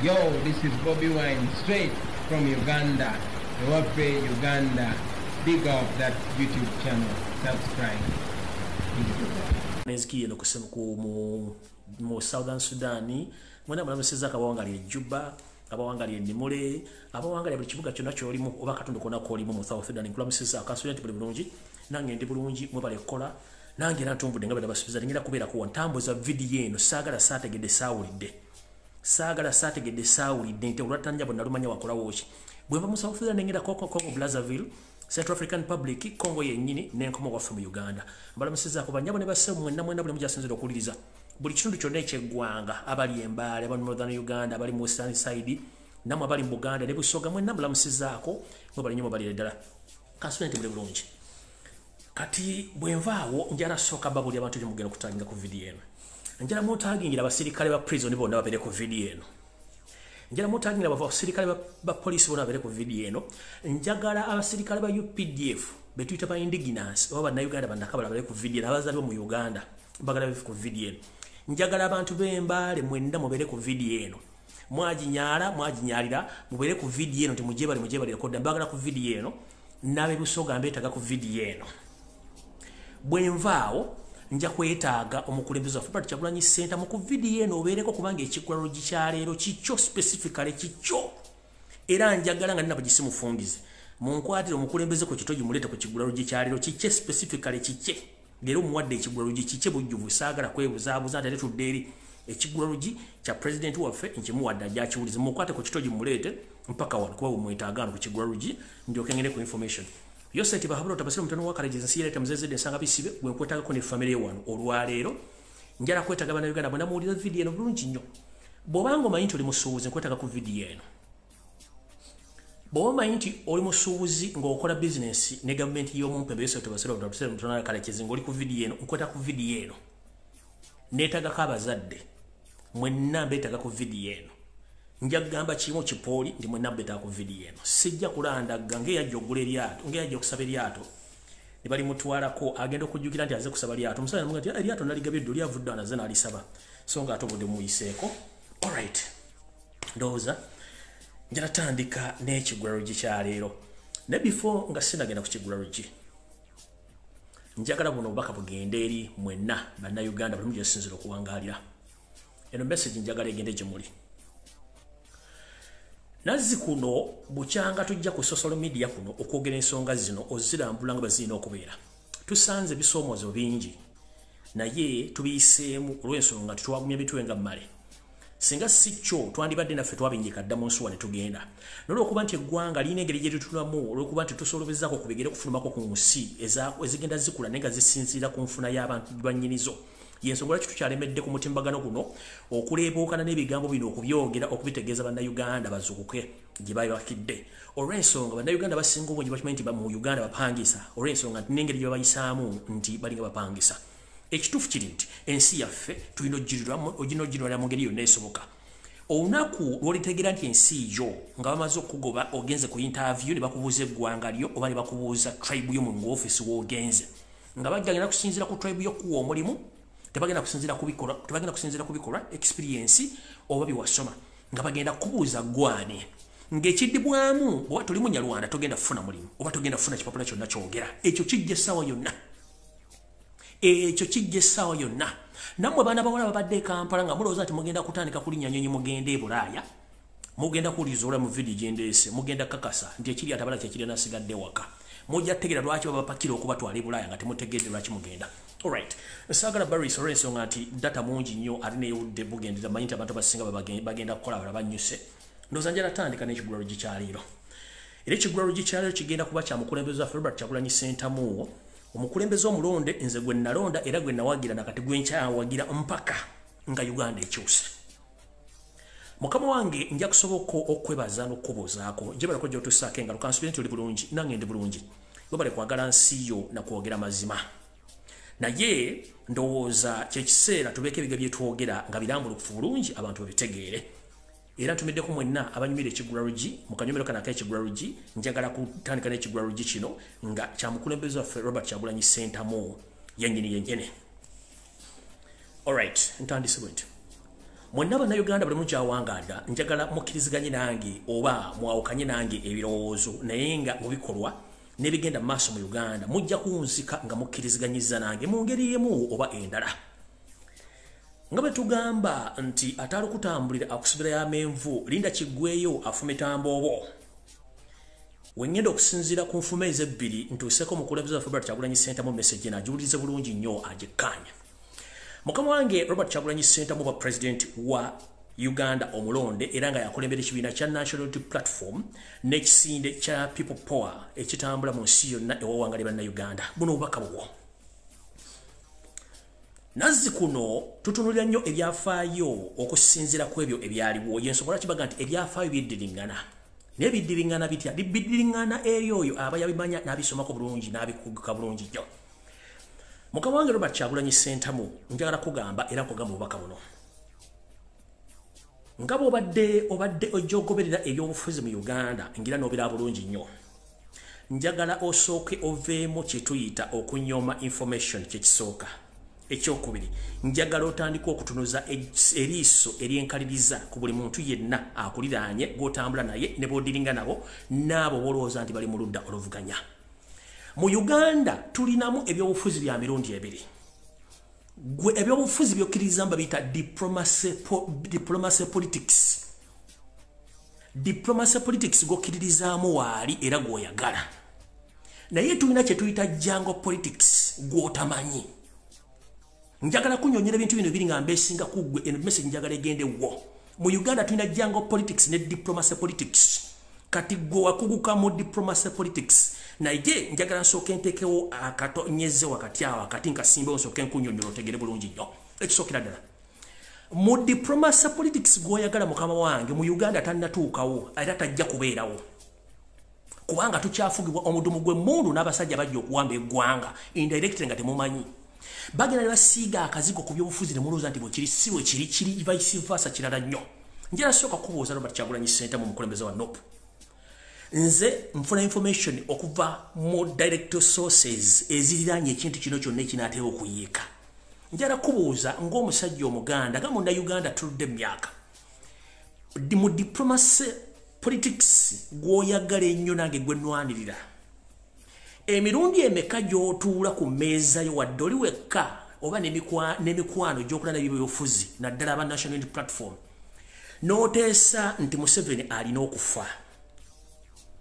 Yo, this is Bobi Wine, straight from Uganda. Ewaffe Uganda. Big up that YouTube channel. Subscribe. Nenziki eno ku mu Southern Sudan, mwena mulamusiza akabawangali Juba, abawangali Nimule, abawangali buli kibuga kyonna ky'olimu oba akatundu konna k'olimu mu South Sudan. Nkulamusiza akasubira nti buli bulungi, nange ndi bulungi, mwebale kukola. Nange era ntumbudde nga bwe nabasuubiza, ngenda kubeerako ntambuza vidiyo eno. Saagala saategedde saawulidde, saagala saategedde saawulidde nti olwatanja bwe nalumanya wakolawo ki. Bwe nva mu South Sudan ngenda Congo Brazzaville, Central African Republic, Congo yennyini, n'enkoma waffe mu Uganda. Mbalamusizaako bannyabo ne bassebo mwenna mwenna buli mugyasinzira okuwuliriza buli kitundu kyonna ekyeggwanga, abali e Mbale, abali mu Northern Uganda, abali mu Western side, nammwe abali mu Buganda ne Busoga, mwenna mbalamusizaako, mwebale nnyo, mwebalire ddala. Kansubire nti muli bulungi. Kati bwe nvaawo njala sooka babuli abantu gye mugenda okutaginga ku vidiyo eno. Njala mutagingira abasirikale ba prison bonna babeere ku vidiyo eno. Njala mutagingira abasirikale ba poliisi bonna babeere ku vidiyo eno. Njagala abasirikale ba UPDF betuyita ba indigenous oba bannayuganda bannakabala babeere ku vidiyo eno, abazaalibwa mu Uganda mbagala babe ku vidiyo eno. Njagala abantu b'Embaale mwenna mubeere ku vidiyo eno. Mwaginyaala, mwaginyaalira, mubeere ku vidiyo eno nti mugyebale, mugyebalire kodda. Mbagala ku vidiyo eno. N'ab'e Busoga mbeetaaga ku vidiyo eno. Bwe nvaawo nja kwetaaga omukulembeze waffe Robert Kyagulanyi Ssentamu ku vidiyo eno obeereko, kubanga ekigulalogi kya leero kikyo, specifically kikyo, era njagala nga nina bugisimufungize. Munkwatire omukulembeze ku kitogi, muleete ku kigulalogi kya leero kikye, specifically kikye. Leero muwadde ekigulalogi kikye bujjuvu, saagala kwebuzaabuza nti ate tudde eri. Ekigulalogi kya pulezidenti waffe nkimuwadde, ajja akiwulize. Mukwate ku kitogi muleete mpaka wano, kuba bwemwetaaga wano ku kigulalogi, ndyoke ngende ku information. Yoseti Bahabula Tabasira mutano wa Kaleje nsi yaleta muzezedde ensanga bisibe gwe nkwetagako ne family wano olwaleero. Njala kwetaga bannayuganda bonna muwulira vidiyo eno bulungi nnyo. Bw'obanga omanyi nti oli musuubuzi, nkwetaga ku vidiyo eno. Bw'oba omanyi nti oli musuubuzi ng'okola bizinensi ne gavumenti y'omumpembe, Yoseti Tabasira Tabasira mutano wa Kalekezi, ng'oli ku vidiyo eno, nkwetaga ku vidiyo eno. Neetagako abazadde mwenna mbeetaga ku vidiyo eno. Nja kugamba kimu kipooli ndi mwenna mbeetaaga ku vidiyo eno. Sijja kulandagga ng'eyajja okugula eryato, ng'eyajja okusaba eryato ne balimutwalako, agenda okujjukira nti aze kusaba lyato. Omusajja namugamba nti eryato naligabye ddo, lyavudde wano, azze n'alisaba, so nga ate obudde bumuyiseeko. Alright, ndowooza njala tandika n'ekigulalogi kya leero. Ne before nga sinagenda ku kigulalogi, njagala buno obubaka bugende eri mwenna bannayuganda buli mugyesinzira okuwangaalira. Eno message njagala egende gye muli. Nazzi kuno bukyanga tujja ku social media kuno okwogera ensonga zino ozirambula nga bazirina okubeera. Tusanze ebisoomoozo bingi naye tubiyiseemu olw'ensonga tetwagumya mitwe nga mmale. Singa si kyo twandibadde naffe twabinjika dda mu nsuwa ne tugenda. N'olwokuba nti eggwanga lirina engeri gye litulamu, olw'okuba nti tusolobezaako ku bigere okufulumako ku nsi ezigenda zikula naye nga zisinziira ku nfuna y'abantu bannyinizo. Yensonga lwaki tukyalemedde ku mutimbagano guno okuleebuukana n'ebigambo bino okubyogera okubitegeeza bannayuganda bazuukuke gye babakidde. Olw'ensonga bannayuganda basinga obungi bakimanyi nti mu Uganda bapangisa, olw'ensonga nti n'engeri gye babayisaamu nti balinga bapangisa. Ekituufu kiri nti ensi yaffe tulina ogirwanira mu ngeri yonna esoboka. Olunaku lw'olitegeera nti ensi yo nga bamaze okukugoba ogenze ku interview ne bakubuuza eggwanga lyo oba ne bakubuuza tribe yo mu ofiisi w'ogenze, nga bagenda kusinziira ku tribe yo kuwa omulimu, tebagenda kusinziira ku bikolwa, tebagenda kusinziira ku bikolwa, experience oba byewasoma, nga bagenda kubuuza gwani. Ng'ekiddibwamu oba toli munyarwanda togenda kufuna mulimu oba togenda kufuna kipapula kyonna kyogera. Ekyo kijja essaawa yonna, ekyo kijja essaawa yonna. Nammwe baana bawala babadde e Kampala nga mulowooza nti mugenda kutandika kulinnya nnyonyi mugende e Bulaaya, mugenda kuwuliriza olwa mu vidiyo gye ndeese, mugenda kakasa nti ekiri atabala kyekiri nasigadde waka. Mujja kutegeera lwaki babapakira okubatwala e Bulaaya nga temutegedde lwaki mugenda. Alright, saagala Barris olw'ensonga nti data mungi nnyo ate neyewudde bugendera, manyi nti abantu abasinga bagenda kukola, abalala bannyuse. Ndowooza njala tandika n'ekigulalogi kya leero. Era ekigulalogi kya leero kigenda kuba kya mukulembeze waffe Robert Kyagulanyi Ssentamu, omukulembeze omulonde nze gwe nalonda era gwe nawagira nakati gwe nkyawagira mpaka nga Uganda ekyuse. Mukama wange nja kusoboka okwebaza n'okukubuuzaako njebalako gy'otusaako engalo. Kansubire nti oli bulungi, nange ndi bulungi. Webale kwagala nsi yo na kwogera mazima. Naye ndowooza kyekiseera tubeeko ebiga byetwogera nga birambulukufu bulungi abantu babitegeere. Era ntumiddeko mwenna abanyumira ekigulalogi mu kanyomero kano ak'ekigulalogi. Njagala kutandika n'ekigulalogi kino nga kya mukulembeze waffe Robert Kyagulanyi Ssentamu yennyini yennyini. Alright, ntandise bwe nti. Mwenna Bannayuganda buli mukyawangaala, njagala mukkiriziganye nange oba mwawukanye nange ebirowoozo, naye nga mu bikolwa n'ebigenda mu maaso mu Uganda mujja kunzika nga mukkiriziganyiza nange mu ngeri emu oba endala. Nga bwe tugamba nti ataalukutambulira akusubira y'amenvu, linda kiggweyo afumita mboobo. Wengenda okusinziira ku nfuma ezebbiri ntuuseko omukulembeze waffe Robert Kyagulanyi Ssentamu message eno agiwulirize bulungi nnyo agikkaanya. Mukama wange Robert Kyagulanyi Ssentamu bwa president wa Uganda omulonde era nga yakulembera ekibiina kya National Unity Platform n'ekisinde kya People Power ekitambula mu nsi yonna ewawanga bannayuganda. Buno obubaka bubwo. Nazzi kuno tutunulira nnyo ebyafaayo okusinziira ku ebyo ebyaliwo. Y'ensonga lwaki baga nti ebyafaayo byeddiringana. Naye biddiringana bitya? Biddiringana eri oyo aba yabimanya n'abisomako bulungi n'abikuguka bulungi nnyo. Mukama wange Robert Kyagulanyi Ssentamu, njagala kugamba era nkugamba obubaka buno. Nga bw'obadde ojja ogoberera ebyobufuzi mu Uganda ngira n'obeera bulungi nnyo. Njagala osooke oveemu kye tuyita okunyooma information kye kisooka. Ekyokubiri, njagala otandike okutunuza eriiso eryenkaliriza ku buli muntu yenna akuliraanye gw'otambula naye ne b'odiringa nabo n'abo b'olowooza nti bali mu ludda oluvuganya. Mu Uganda tulinamu ebyobufuzi bya mirundi ebiri. Gwe ebyobufuzi by'okkiriza mba biyita diplomacy politics. Diplomacy politics gw'okkiririzaamu waali era gw'oyagala. Naye tulina kye tuyita jungle politics gw'otamanyi. Njagala kunnyonnyola ebintu bino biri nga mbeesinga ku ggwe, eno message njagala egende wo. Mu Uganda tulina jungle politics ne diplomacy politics. Kati gwe wakuguka mu diplomacy politics. Naye njagala nsooke nteekewo akatonyeze wakati awo akati nkasimbewo nsooke nkunnyonnyola otegere bulungi nnyo. Ekisookera ddala, mu diplomacy politics gw'oyagala mukama wange mu Uganda tannatuukawo era tajja kubeerawo. Kubanga tukyafugibwa omudumu gw'emmundu n'abasajja bajja okuwamba eggwanga indirectly nga temumanyi. Bagenda ne basiiga akazigo ku byobufuzi ne mulowooza nti bwe kiri, si bwe kiri, kiri vice versa kirala nnyo. Njagala sooka kubuuza Robert Kyagulanyi Ssentamu omukulembeze wa NUP. Nze nfuna information okuva mu direct sources eziriraanye ekintu kino kyonna ekinaatera okuyiika. Njagala kubuuza ng'omusajja Omuganda nga Munnayuganda tuludde emyaka mu diplomacy politics gw'oyagala ennyo nange gwe nnwanirira. Emirundi emeka gy'otuula ku mmeeza yo wadde oli wekka oba n'emikwano gy'okola n'ebyobufuzi naddala aba National Unity Platform n'oteesa nti Museveni alina okufa.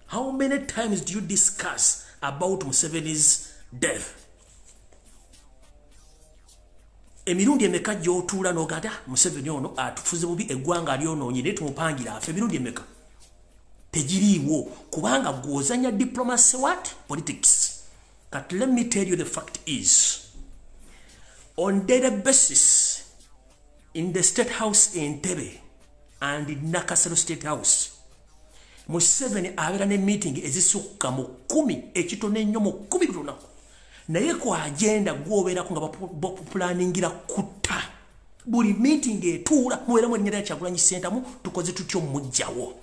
How many times do you discuss about Museveni's death? Emirundi emeka gy'otuula n'ogamba Museveni ono atufuze bubi eggwanga alyonoonye naye tumupangira afe. Emirundi emeka? Tegiriiwo kubanga gw'ozannya diplomacy what? Politics. Kati let me tell you the fact is, on daily basis in the State House Entebbe and in Nakasero State House, Museveni abeera ne meeting ezisukka mu 10 ekitono ennyo mu 10 buli lunaku. Naye ku agenda gw'obeerako nga bapulaningira kutta. Buli meeting etuula mubeeramu erinnya lya Kyagulanyi Ssentamu tukoze tutyo mujjawo.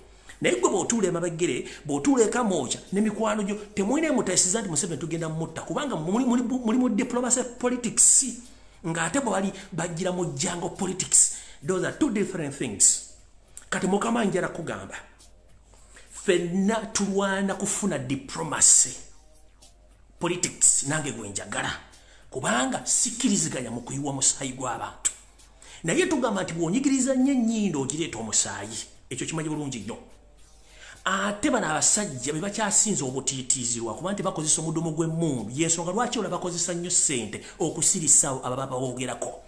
Naye gwe bw'otuula emabegere, bw'otuula ekamooca n'emikwano gyo temulina emuteesiza nti Museveni tugenda mutta kubanga muli mu diplomacy politics ng'ate bwe bali bajjira mu jungle politics. Those are two different things. Kati mukama njala kugamba ffenna tulwana kufuna diplomacy politics nange gwe njagala kubanga sikkiriziganya mu kuyiwa musaayi gw'abantu. Naye tugamba nti bw'onyigiriza nnyo ennyindo ogireeta omusaayi, ekyo kimanyi bulungi nnyo. Ate bano abasajja be bakyasinze obutiitiizirwa kuba nti bakozesa omudumu gw'emmundu. Y'ensonga lwaki olaba bakozesa nnyo ssente okusirisaawo ababa boogerako.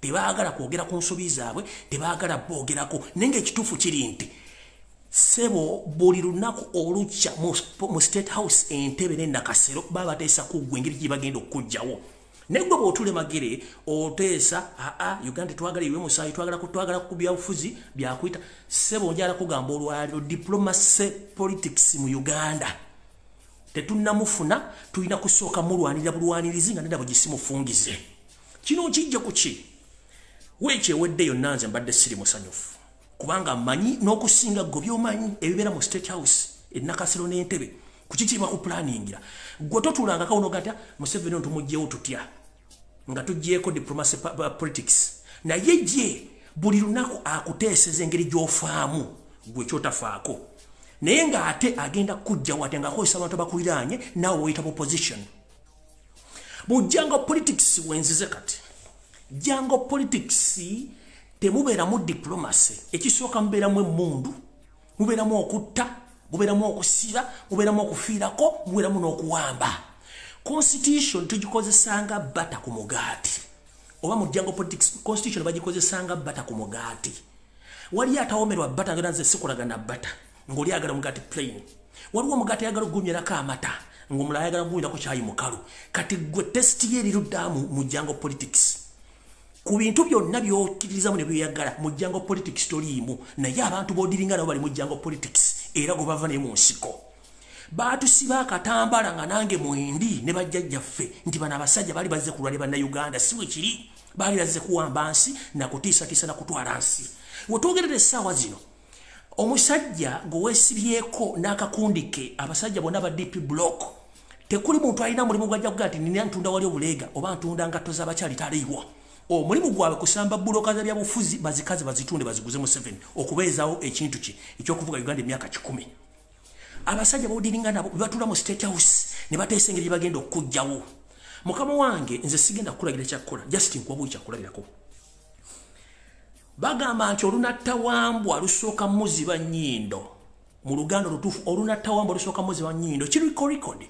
Tebaagala kwogera ku nsobi zaabwe, tebaagala boogerako. Naye ng'ekituufu kiri nti ssebo buli lunaku olukya mu State House Entebbe ne Nakasero baba bateesa ku ggwe engeri gye bagenda okuggyawo. Naye gwe bw'otuula Magere oteesa aa Uganda twagala iwe musaayi twagala ku byabufuzi byakuyita. Ssebo njagala kugamba olwaliro diplomacy politics mu Uganda tetunnamufuna, tulina kusooka mulwanirira bulwanirizi nga nedda bwe gisimufungize. Kino kijja ku ki? Weeki ewedde yonna nze mbadde siri musanyufu kubanga mmanyi n'okusinga gwe by'omanyi ebibeera mu State House e Nakasero n'Entebbe ku kiki bakupulaningira. Gwe totuulangako n'ogamba Museveni ono tumuggyewo tutya nga tuggyeeko diplomacy politics. Naye gye Buli lunaku akuteeseza engeri gy'ofaamu gwe kyotafaako, naye ng'ate agenda kujja wate ng'akozesa abantu abakuliraanye naawe weyita opposition. Mu jungle politics wenzize kati, jungle politics temubeeramu diplomacy. Ekisooka mubeeramu emmundu, mubeeramu okutta, mubeeramu okusiba, mubeeramu okufiirako, mubeeramu n'okuwamba. Constitution tugikozesanga butter ku mugaati, oba mu jungle politics constitution bagikozesanga butter ku mugaati. Wali atawomerwa butter nga nze sikolagana butter, ng'oli ayagala omugaati plain. Waliwo omugaati ayagala ogunywerako amata, ng'omulala ayagala ogunywerako kyayi mukalu. Kati gwe taste ye eriruddamu mu jungle politics. Ku bintu byonna by'okkiririzamu ne by'oyagala, mu jungle politics toliimu, naye abantu b'odiringa nabo bali mu jungle politics era gwe bava naye mu nsiko. Baatusiba akatambala nga nange mwendi ne bajjajjaffe nti bano abasajja baali bazze kulwalya Bannayuganda. Si bwe kiri, baali bazze kuwamba nsi nakutiisatiisa nakutwala nsi. Wetwogerera essaawa zino, omusajja gwe weesibyeko n'akakundi ke, abasajja bonna ba DP block, tekuli muntu alina mulimu gwajja kugaa nti nina ntunda wali obuleega oba ntunda ngatto z'abakyali. Taliiwo. Omulimu gwabwe kusamba buloka za byabufuzi, bazikazi bazitunde baziguze Museveni okubeezaawo ekintu kye ekyokuvuga Uganda emyaka 100. Abasajja bodiringa nabo batula mu State House ne bateesa engeri bagenda okujjawo. Mukama wange, nze sigenda kukulagira kyakkola, just nkuwa kyakulabirako. Bagamba nti olunattawambwa lusooka muziba nnyindo. Mu Luganda olutuufu, olunattawambwa lusooka muziba nnyindo. Kiriko record.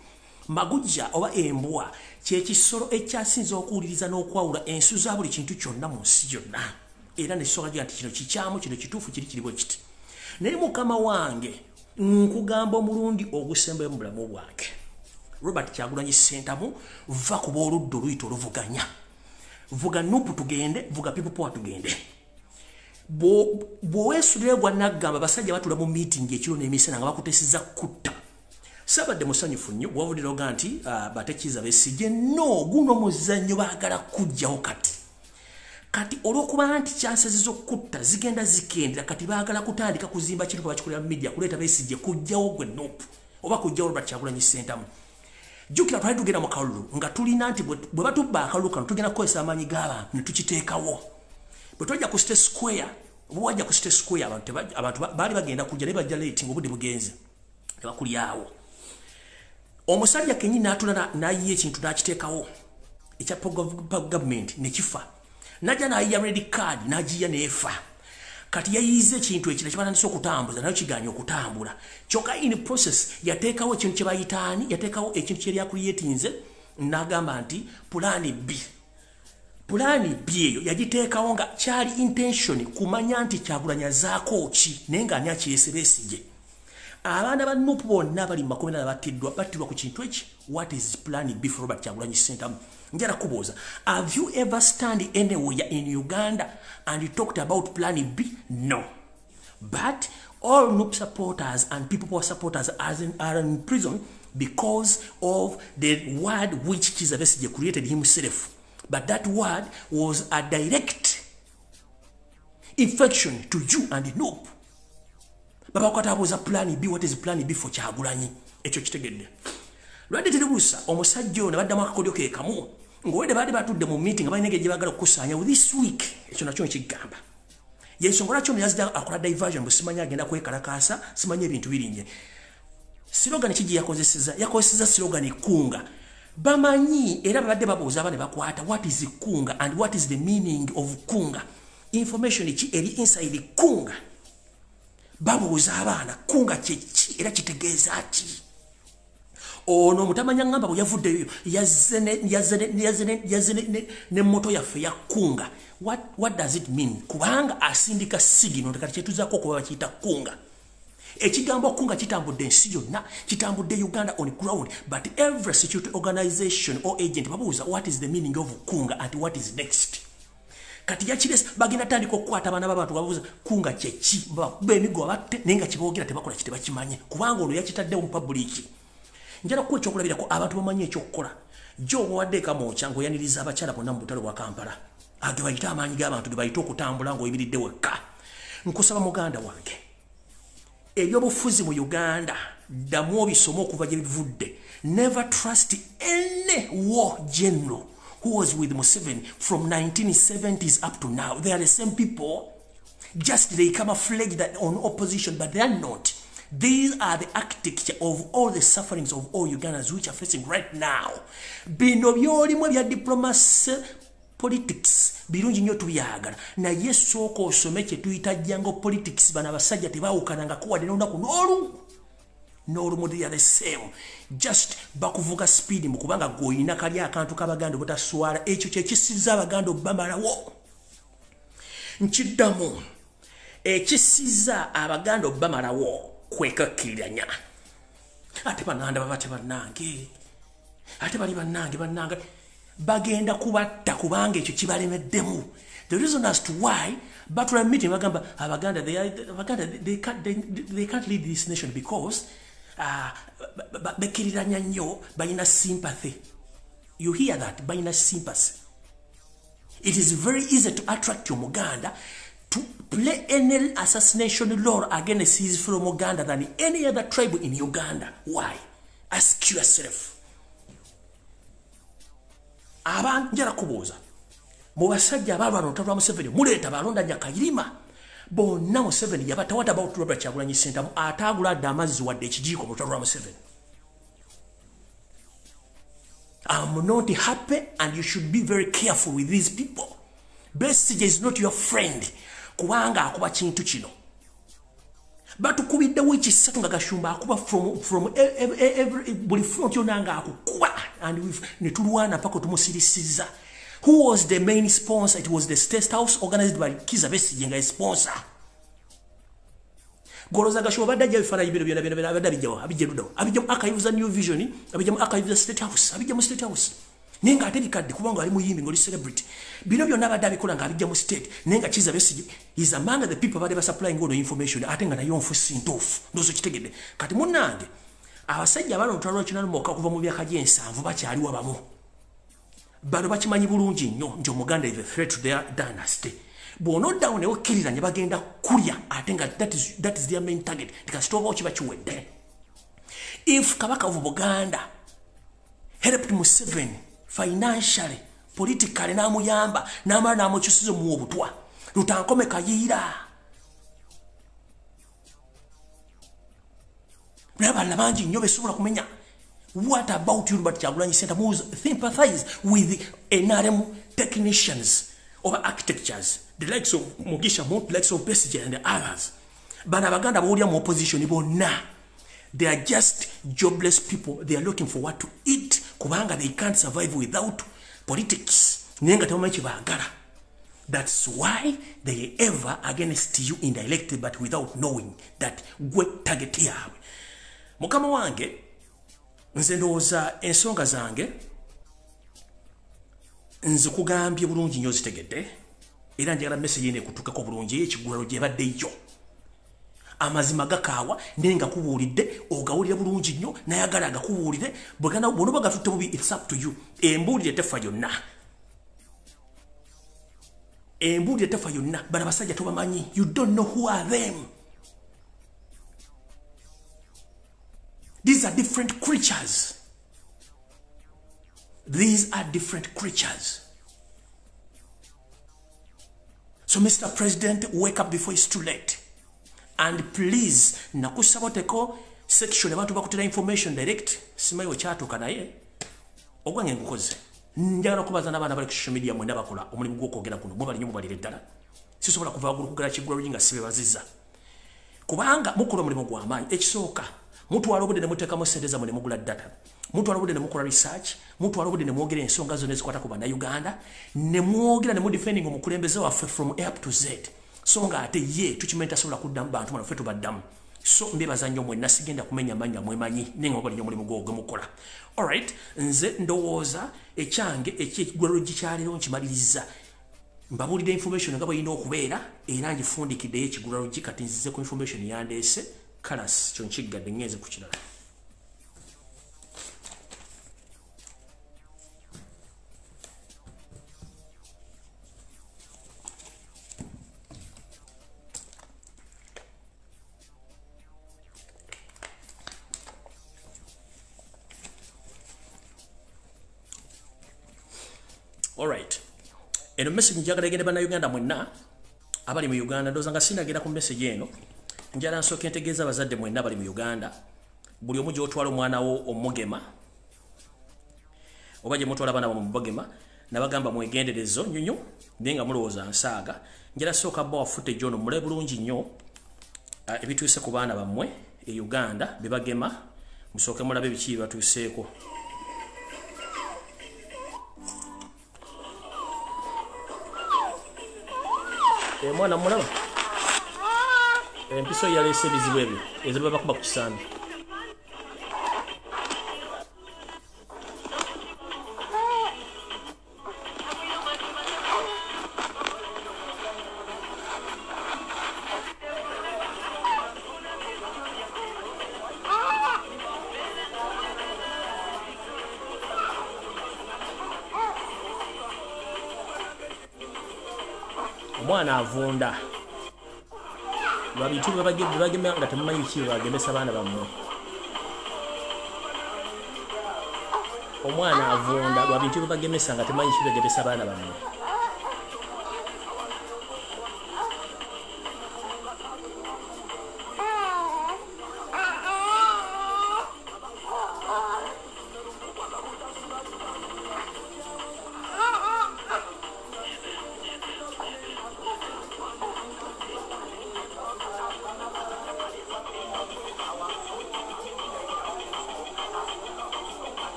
Magujja oba embwa kyekisolo ekyasinza okuwuliriza n'okwawula ensu za buli kintu kyonna mu nsi yonna, era nesooka gira nti kino kikyamu, kino kituufu, kiri kiri bwe kiti. Naye mukama wange, nkugamba omulundi ogusembayo mu bulamu bwange, Robert Kyagulanyi Ssentamu, va kuba oludda oluyita oluvuganya. Vuga NUP tugende, vuga People Power tugende. Bw'oweesulira gwa naggamba, basajja batula mu meeting ekiro n'emisana nga bakuteeseza kutta. Sabadde musanyufu nnyo bwavudde oga nti batekiza Besigye. No guno muzannyo, baagala kujjawo. Kati kati olw'okuba nti chances z'okutta zigenda zikendera, kati baagala kutandika kuzimba kintu bakikolera mu media, kuleeta Besigye kujjawo gwe NUP oba kujjawo Robert Kyagulanyi Ssentamu. Jjukira twali tugenda mu kalulu nga tulina nti bwe batubba akalulu kano, tugenda kukozesa amaanyi g'abantu ne tukiteekawo. Bwe twajja ku State Square, oba wajja ku State Square, abantu baali bagenda kujja naye bajja late ng'obudde bugenze ne bakulyawo. Omusajja kenyini n'atula n'ayiya ekintu n'akiteekawo ekya gavumenti ne kifa. Najja n'ayiya red card, n'agiya n'efa. Kati yayiyiza ekintu ekira kibatandise okutambuza, nayo kiganye okutambula. Kyokka in process yateekawo ekintu kye bayitaani, yateekawo ekintu kyeri acreatinze n'agamba nti plan B. Plan B eyo yagiteekawo nga kyali intention kumanya nti Kyagulanyi zaako ki, naye ng'ani akiyese? Besigye. Abaana ba NUP bonna bali mu makomera battiddwa, battirwa ku kintu eki. What is plan B for Robert Kyagulanyi Ssentamu? Njala kubuuza, have you ever stand anywhere in Uganda and talked about plan B? No. But all NUP supporters and People Power supporters are in prison because of the word which Kizza Besigye created himself, but that word was a direct infection to you and NUP. Babakwata abuuza plan B. What is plan B for Kyagulanyi? Ekyo kitegedde lwadde teribuusa. Omusajja ono baddamu akakodyo ke kamu ng'owedde baadde batudde mu meeting nga balina engeri gye baagala okukusaanya this week. Ekyo nakyo nkigamba yensonga lwaki ono yazidde akola diversion bwe simanyi agenda kwekalakaasa, simanyi ebintu birinye. Slogan ki gye yakozeseza? Yakozeseza slogan kunga. Bamanyi era babadde babuuza aba ne bakwata, what is kunga and what is the meaning of kunga? Information ki eri inside kunga? Babuuza abaana kunga kyeki era kitegeeza ki? Ono mutamanya ngamba bwe yavuddeyo yazze ne motto yaffe yakunga. What does it mean? Kubanga asindika signal kati kyetuzaako okuba bakiyita kunga. Ekigambo kunga kitambudde ensi yonna, kitambudde Uganda on ground, but every security organization or agent babuuza, what is the meaning of kunga and what is next? Kati yakiresa bagenda tandika okukwata abaana b'abantu, babuuza kunga kyeki, bakuba emigo batte, naye nga kiboogera tebakola ki, tebakimanye kubanga ono yakitaddewo mu public. Njala kuwa ekyokulabirako, abantu bamanyi ekyokukola. Jo obawadde ekamwokya ng'oyaniriza abakyala bonna mu butale bwa Kampala, ge bayite amaanyi g'abantu, ge bayite okutambula ng'oyimiridde wekka. Nkusaba muganda wange, ebyobufuzi mu Uganda ddamu obisome okuva gye bivudde. Never trust any war general who was with Museveni from 1970s up to now. They are the same people. Just they camouflage that on opposition, but they are not. These are the architecture of all the sufferings of all Ugandans which are facing right now. Bino byolimu ebya diplomacy politics birungi nnyo tubyagala, naye sooka osome kye tuyita jango politics. Bano abasajja tebaawukanangako wadde n'olunaku n'olumu. They are the same, just bakuvuga speed mu kubanga gweolina kali akantu k'Abaganda obutaswala. Ekyo kyekisiza Abaganda obbamalawo. Nkiddamu, ekisiza Abaganda obbamalawo kwekakkiriranya. Ate Bananda baba tebannange, ate bali bannange bannange bagenda kubatta kubanga ekyo kibalemeddemu. The reason as to why batula meeting bagamba Abaganda they can't lead this nation because bekkiriranya nnyo, balina sympathy. You hear that? Balina sympathy. It is very easy to attract your Muganda to play any assassination law against his fellow Muganda than any other tribe in Uganda. Why? Ask yourself. Njala kubuuza, mu basajja abalwana olutalo lwa Museveni muleeta balonda Nyakayirima bonna Museveni yabatta. What about Robert Kyagulanyi Ssentamu ataagula adde amazzi wadde ekijiiko mu lutalo lwa Museveni? I'm not happy, and you should be very careful with these people. Besigye is not your friend, kubanga akuba kintu kino. Batukubidde wiiki 3 nga Gashumba akuba from every buli front yonna nga akukuba, and ne tulwana mpaka tumusirisiza. Who was the main sponsor? It was the State House organized by Kizza Besigye nga sponsor. Goloza Gashumba badde ajja ebifaananyi bino byonna byonna abadde abijjawo, abijja luddawo, abijja mu archives za New Vision, abijja mu archives za State House, abijja mu State House. Naye ng'ate bikadde kubanga ali muyimbi ng'oli celebrity. Bino byonna abadde abikola ng'abijja mu state, naye nga Kizza Besigye is among the people abadde basupplying ono information, ate nga naye nfu si ntuufu. Ndowooza okitegedde. Kati munnange, abasajja abali olutalo lwa 85 okuva mu myaka gy'ensanvu bakyaliwo abamu. Bano bakimanyi bulungi nnyo nti Omuganda is a threat to their dynasty. Bw'onoddawo ne wekkiriranya bagenda kulya, ate nga that is their main target. Kasita obawo kiba kiwedde. If Kabaka of Buganda helped Museveni financially, politically, n'amuyamba, n'amala n'amukyusiza omuwa obutwa, Lutankome Kayiira n'abalala bangi nnyo besobola kumenya. What about you, Robert Kyagulanyi Ssentamu, who sympathize with NRM technicians or architectures, the likes of Mugisha Muntu, the likes of Besigye and the others? Bano Abaganda bawulira mu opposition bonna, they are just jobless people. They are looking for what to eat, kubanga they can't survive without politics. Naye nga tebamanyi kye baagala. That's why they ever against you indirectly, but without knowing that gwe target yaabwe. Mukama wange, nze ndowooza ensonga zange nzikugambye bulungi nnyo zitegedde, era njagala message eno ekutuukeko bulungi ekigulalo gyebadde yo. Amazima gakaawa, naye nga kubuulidde ogawulire bulungi nnyo, nayagala agakubuulire. Bw'onoba gatutte bubi, it's up to you. Embuulire tefa yonna, embuulire tefa yonna. Bano abasajja tobamanyi, you don't know who are them. These are different creatures. These are different creatures. So Mr. President, wake up before it's too late. And please, nakusaba oteko section abantu bakutera information direct, simanyi wekyatuuka naye ogwange ngukoze. Njagala okubaza n'abaana bali ku social media mwenna bakola omulimu gw'okwogera kuno, mwebale nnyo, mubalire ddala. Sisobola kuva waggulu kugala kigulalo nga sibeebazizza, kubanga mukola omulimu gw'amaanyi. Ekisooka, mutwala obudde ne muteekamu ssente zammwe ne mugula data, mutwala obudde ne mukola research, mutwala obudde ne mwogera ensonga zonna ezikwata ku Bannayuganda, ne mwogera ne mudefending omukulembeze waffe from A up to Z. So nga ate ye tukimanyi tasobola kuddamu bantu bano, ffe tubaddamu. So mbebaza nnyo mwenna, sigenda kumenya mannya, mwemanyi, naye nga mwebale nnyo omulimu gwe mukola. Alright, nze ndowooza ekyange ekyekigulalo kyaleero nkimaliriza. Mbabuulidde information nga bw'erina okubeera, era ngifundikiddeyo ekigulalo. Kati nzize ku information yandeese kalas, kyo nkiggadde, ngenze ku kirala. Alright, eno message njagala egende Bannayuganda mwenna Abali mu Uganda, ndowooza nga sinagenda ku message eno, njala nsooke ntegeeza abazadde mwenna abali mu Uganda, buli omu gy'otwala omwana wo omugema oba gye mutwala abaana bammwe mubagema, nabagamba mwegenderezo nnyo naye nga mulowooza nsaaga. Njala sooka bba wa footage ono mulabe bulungi nnyo ebituuse ku baana bammwe e Uganda be bagema, musooke mulabe biki bibatuuseeko. Mwana mulaba empiso yaleese ebizibu ebyo ezo babakuba ku kisambi. Omwana avunda lwa bintu bye bagema nga temumanyi biki bagemesa baana bammwe. Omwana avunda lwa bintu bye bagemesa nga temumanyi biki bagemesa baana bammwe.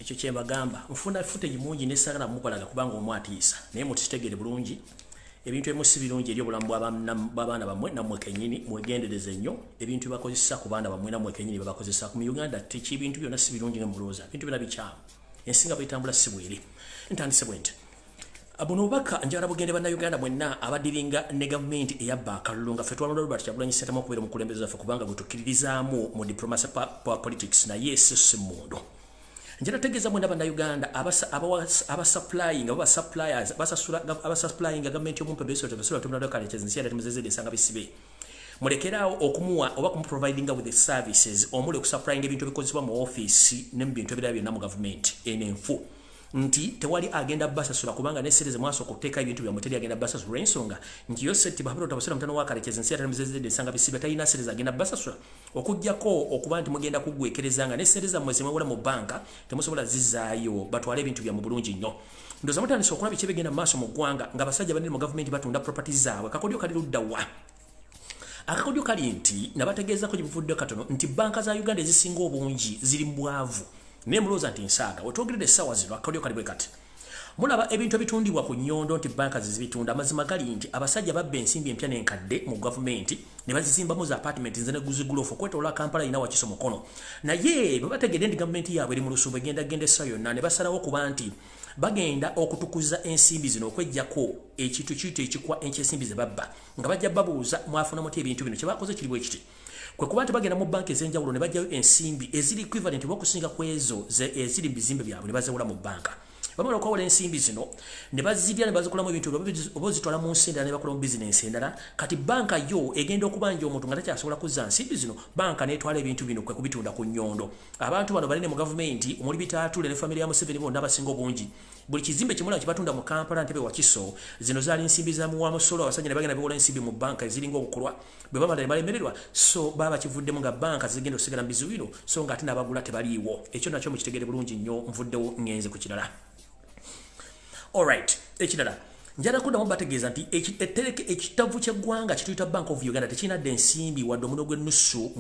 Ekyo kye mbagamba, nfuna footage mungi ne sagala mukolaga kubanga omwatiisa, naye mukitegere bulungi ebintu ebimu si birungi eri obulamu bw'abaana bammwe nammwe kennyini. Mwegendereze nnyo ebintu byebakozesa ku baana bammwe nammwe kennyini byebakozesa ku mu Uganda. Teki ebintu byonna si birungi nga mulowooza, ebintu byonna bikyamu, ensi nga bwetambula si bweri. Ntandise bwe nti buno obubaka njagala bugende bannayuganda mwenna abadiringa ne gavumenti eyabba akalulu nga ffe twalonda Robert Kyagulanyi Ssentamu okubeera omukulembeze waffe, kubanga gwe tukkiririzaamu mu diplomacy politics, naye si mmundu. Njala tegeeza mwena bannayuganda abasupplying oba suppliers abasasula abasupplying gavumenti y'omumpe beso tebasobola tumulado kale kyezinsi yadde muzezede ensanga bisibe, mulekeraawo okumuwa oba kumuprovidinga with the services omuli okusupplying ebintu ebikozesebwa mu office ne mu bintu ebirala byonna mu gavumenti eno enfu, nti tewali agenda basasula kubanga ne sente ze mwasooka okuteeka ebintu byammwe teri agenda basasula, olw'ensonga nti Yoseti Bahabura Tabasula mutano wa Kalekezi ensi yatali muzezedde ensanga bisibe talina sente zagenda basasula, okuggyako okuba nti mugenda kuggwekereza nga ne sente zammwe zemwewola mu banka temusobola zizaayo, batwale ebintu byammwe bulungi nnyo. Ndowooza mutandise okulaba biki ebigenda mu maaso mu ggwanga nga abasajja banene mu gavumenti batunda property zaabwe. Akakodyo kali ludda wa? Akakodyo kali nti nabategeezako gye buvudde katono nti banka za Uganda ezisinga obungi ziri mu bwavu, naye mulowooza nti nsaaga. Wetwogeredde essaawa zino akakodyo kali bwe kati: mulaba ebintu ebitundibwa ku nnyondo nti banka zizibitunda. Amazima gali nti abasajja babba ensimbi empya n'enkadde mu gavumenti ne bazizimbamu za apartment nze ne guzigulofu okwetoloola Kampala yina Wakiso Mukono, naye bwe bategedde nti gavumenti yaabwe eri mu lusuubo egenda genda essaawa yonna, ne basalawo kuba nti bagenda okutukuza ensimbi zino okweggyako ekintu kiyita ekikwa eky'ensimbi ze babba, nga bajja babuuza mwafuna mutya ebintu bino. Kye bakoze kiri bwe kiti: kwe kuba nti bagenda mu banka ez'enjawulo ne baggyayo ensimbi eziri equivalent oba okusinga ku ezo eziri mu bizimbe byabwe ne bazewola mu banka. Bamala okwawola ensimbi zino ne bazirya ne bazikolamu ebintu oba ozitwala mu nsi endala ne bakolamu bizinensi endala. Kati banka yo egenda okubanja omuntu nga takyasobola kuzza nsimbi zino, banka n'etwala ebintu bino kwe kubitunda ku nnyondo. Abantu bano banene mu gavumenti omuli Bitaatule ne famire ya Museveni bonna abasinga obungi, buli kizimbe kimulaba kye batunda mu Kampala, Ntebe, Wakiso, zino zaali nsimbi za muwa musolo. Abasajja ne bagenda bewola ensimbi mu banka eziringa obukolwa, bwe bamala ne balemererwa, so baba kivuddemu nga banka zigenda okusigala mu bizibu bino, so nga ate n'abagula tebaliiwo. Ekyo nakyo mukitegere bulungi nnyo. Nvuddewo ngenze ku kirala. Alright, ekirala njala kuddamu bategeeza nti ekitavu ky'eggwanga kituyita Bank of Uganda tekirina dde ensimbi wadde omuno gw'ennusu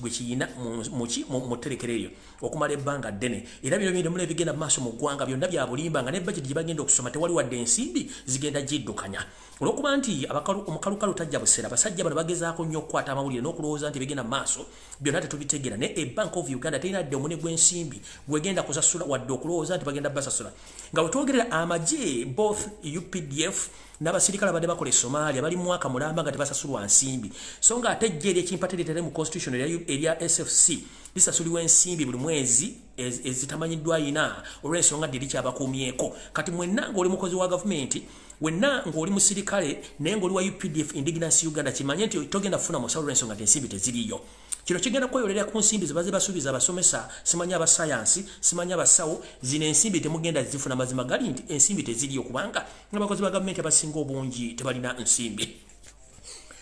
gwe kiyina mu tterekero eryo okumala ebbanga ddene. Era bino byonna ebigenda mu maaso mu ggwanga byonna bya bulimba, nga ne budget gye bagenda okusoma tewali wadde ensimbi zigenda giddukanya, olw'okuba nti omukalukalu tajja busera. Abasajja bano bagezaako nnyo okukwata amawulire n'okulowooza nti ebigenda mu maaso byonna tetubitegeera, naye e Bank of Uganda terina dde omune gw'ensimbi gwegenda kusasula wadde okulowooza nti bagenda basasula. Nga wetwogerera amagye both UPDF n'abasirikale abadde bakola e Somalia bali mwaka mulamba nga tebasasulwa nsimbi, so nga ate eggye ery'ekimpatiretere mu constitution erya SFC lisasulibwa ensimbi buli mwezi ezitamanyiddwa yina olw'ensonga ddi likyabakuumyeko. Kati mwenna ng'oli mukozi wa gavumenti, wenna ng'oli musirikale naye ng'oli wa UPDF Indigenous Uganda, kimanye nti togenda kufuna musawo olw'ensonga nti ensimbi teziriyo. Kino kigenda kweyolera ku nsimbi ze baze basuubiza abasomesa, simanyi abasayansi, simanyi abasawo. Zino ensimbi temugenda zifuna. Mazima gali nti ensimbi teziriyo kubanga n'abakozi ba gavumenti abasinga obungi tebalina nsimbi.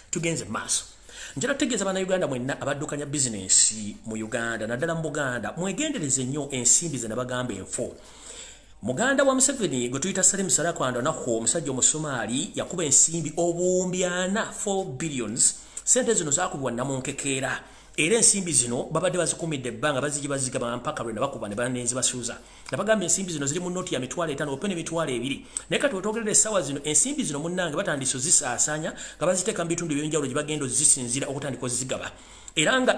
Tugenze maaso. Njala tegeeza bannayuganda mwenna abaddukanya bizinensi mu Uganda, naddala mu Buganda, mwegendereze nnyo ensimbi ze nabagamba enfu. Muganda wa Museveni gwe tuyita Salim Saleh Kandwanaho, omusajja Omusomaali, yakuba ensimbi obuwumbi 4, 4 billions. Sente zino zakubwa namunkekeera, era ensimbi zino babadde bazikumidde ebbanga, bazigi bazigaba mpaka lwe nabakuba ne banezibasuuza. Nabagamba ensimbi zino ziri mu noti ya 50,000 ope n'20,000. Naye kati wetwogerera essaawa zino, ensimbi zino munnange batandise ozisaasaanya nga baziteeka mu bitundu ebyenjawulo gye bagenda ozisinziira okutandika ozigaba, era nga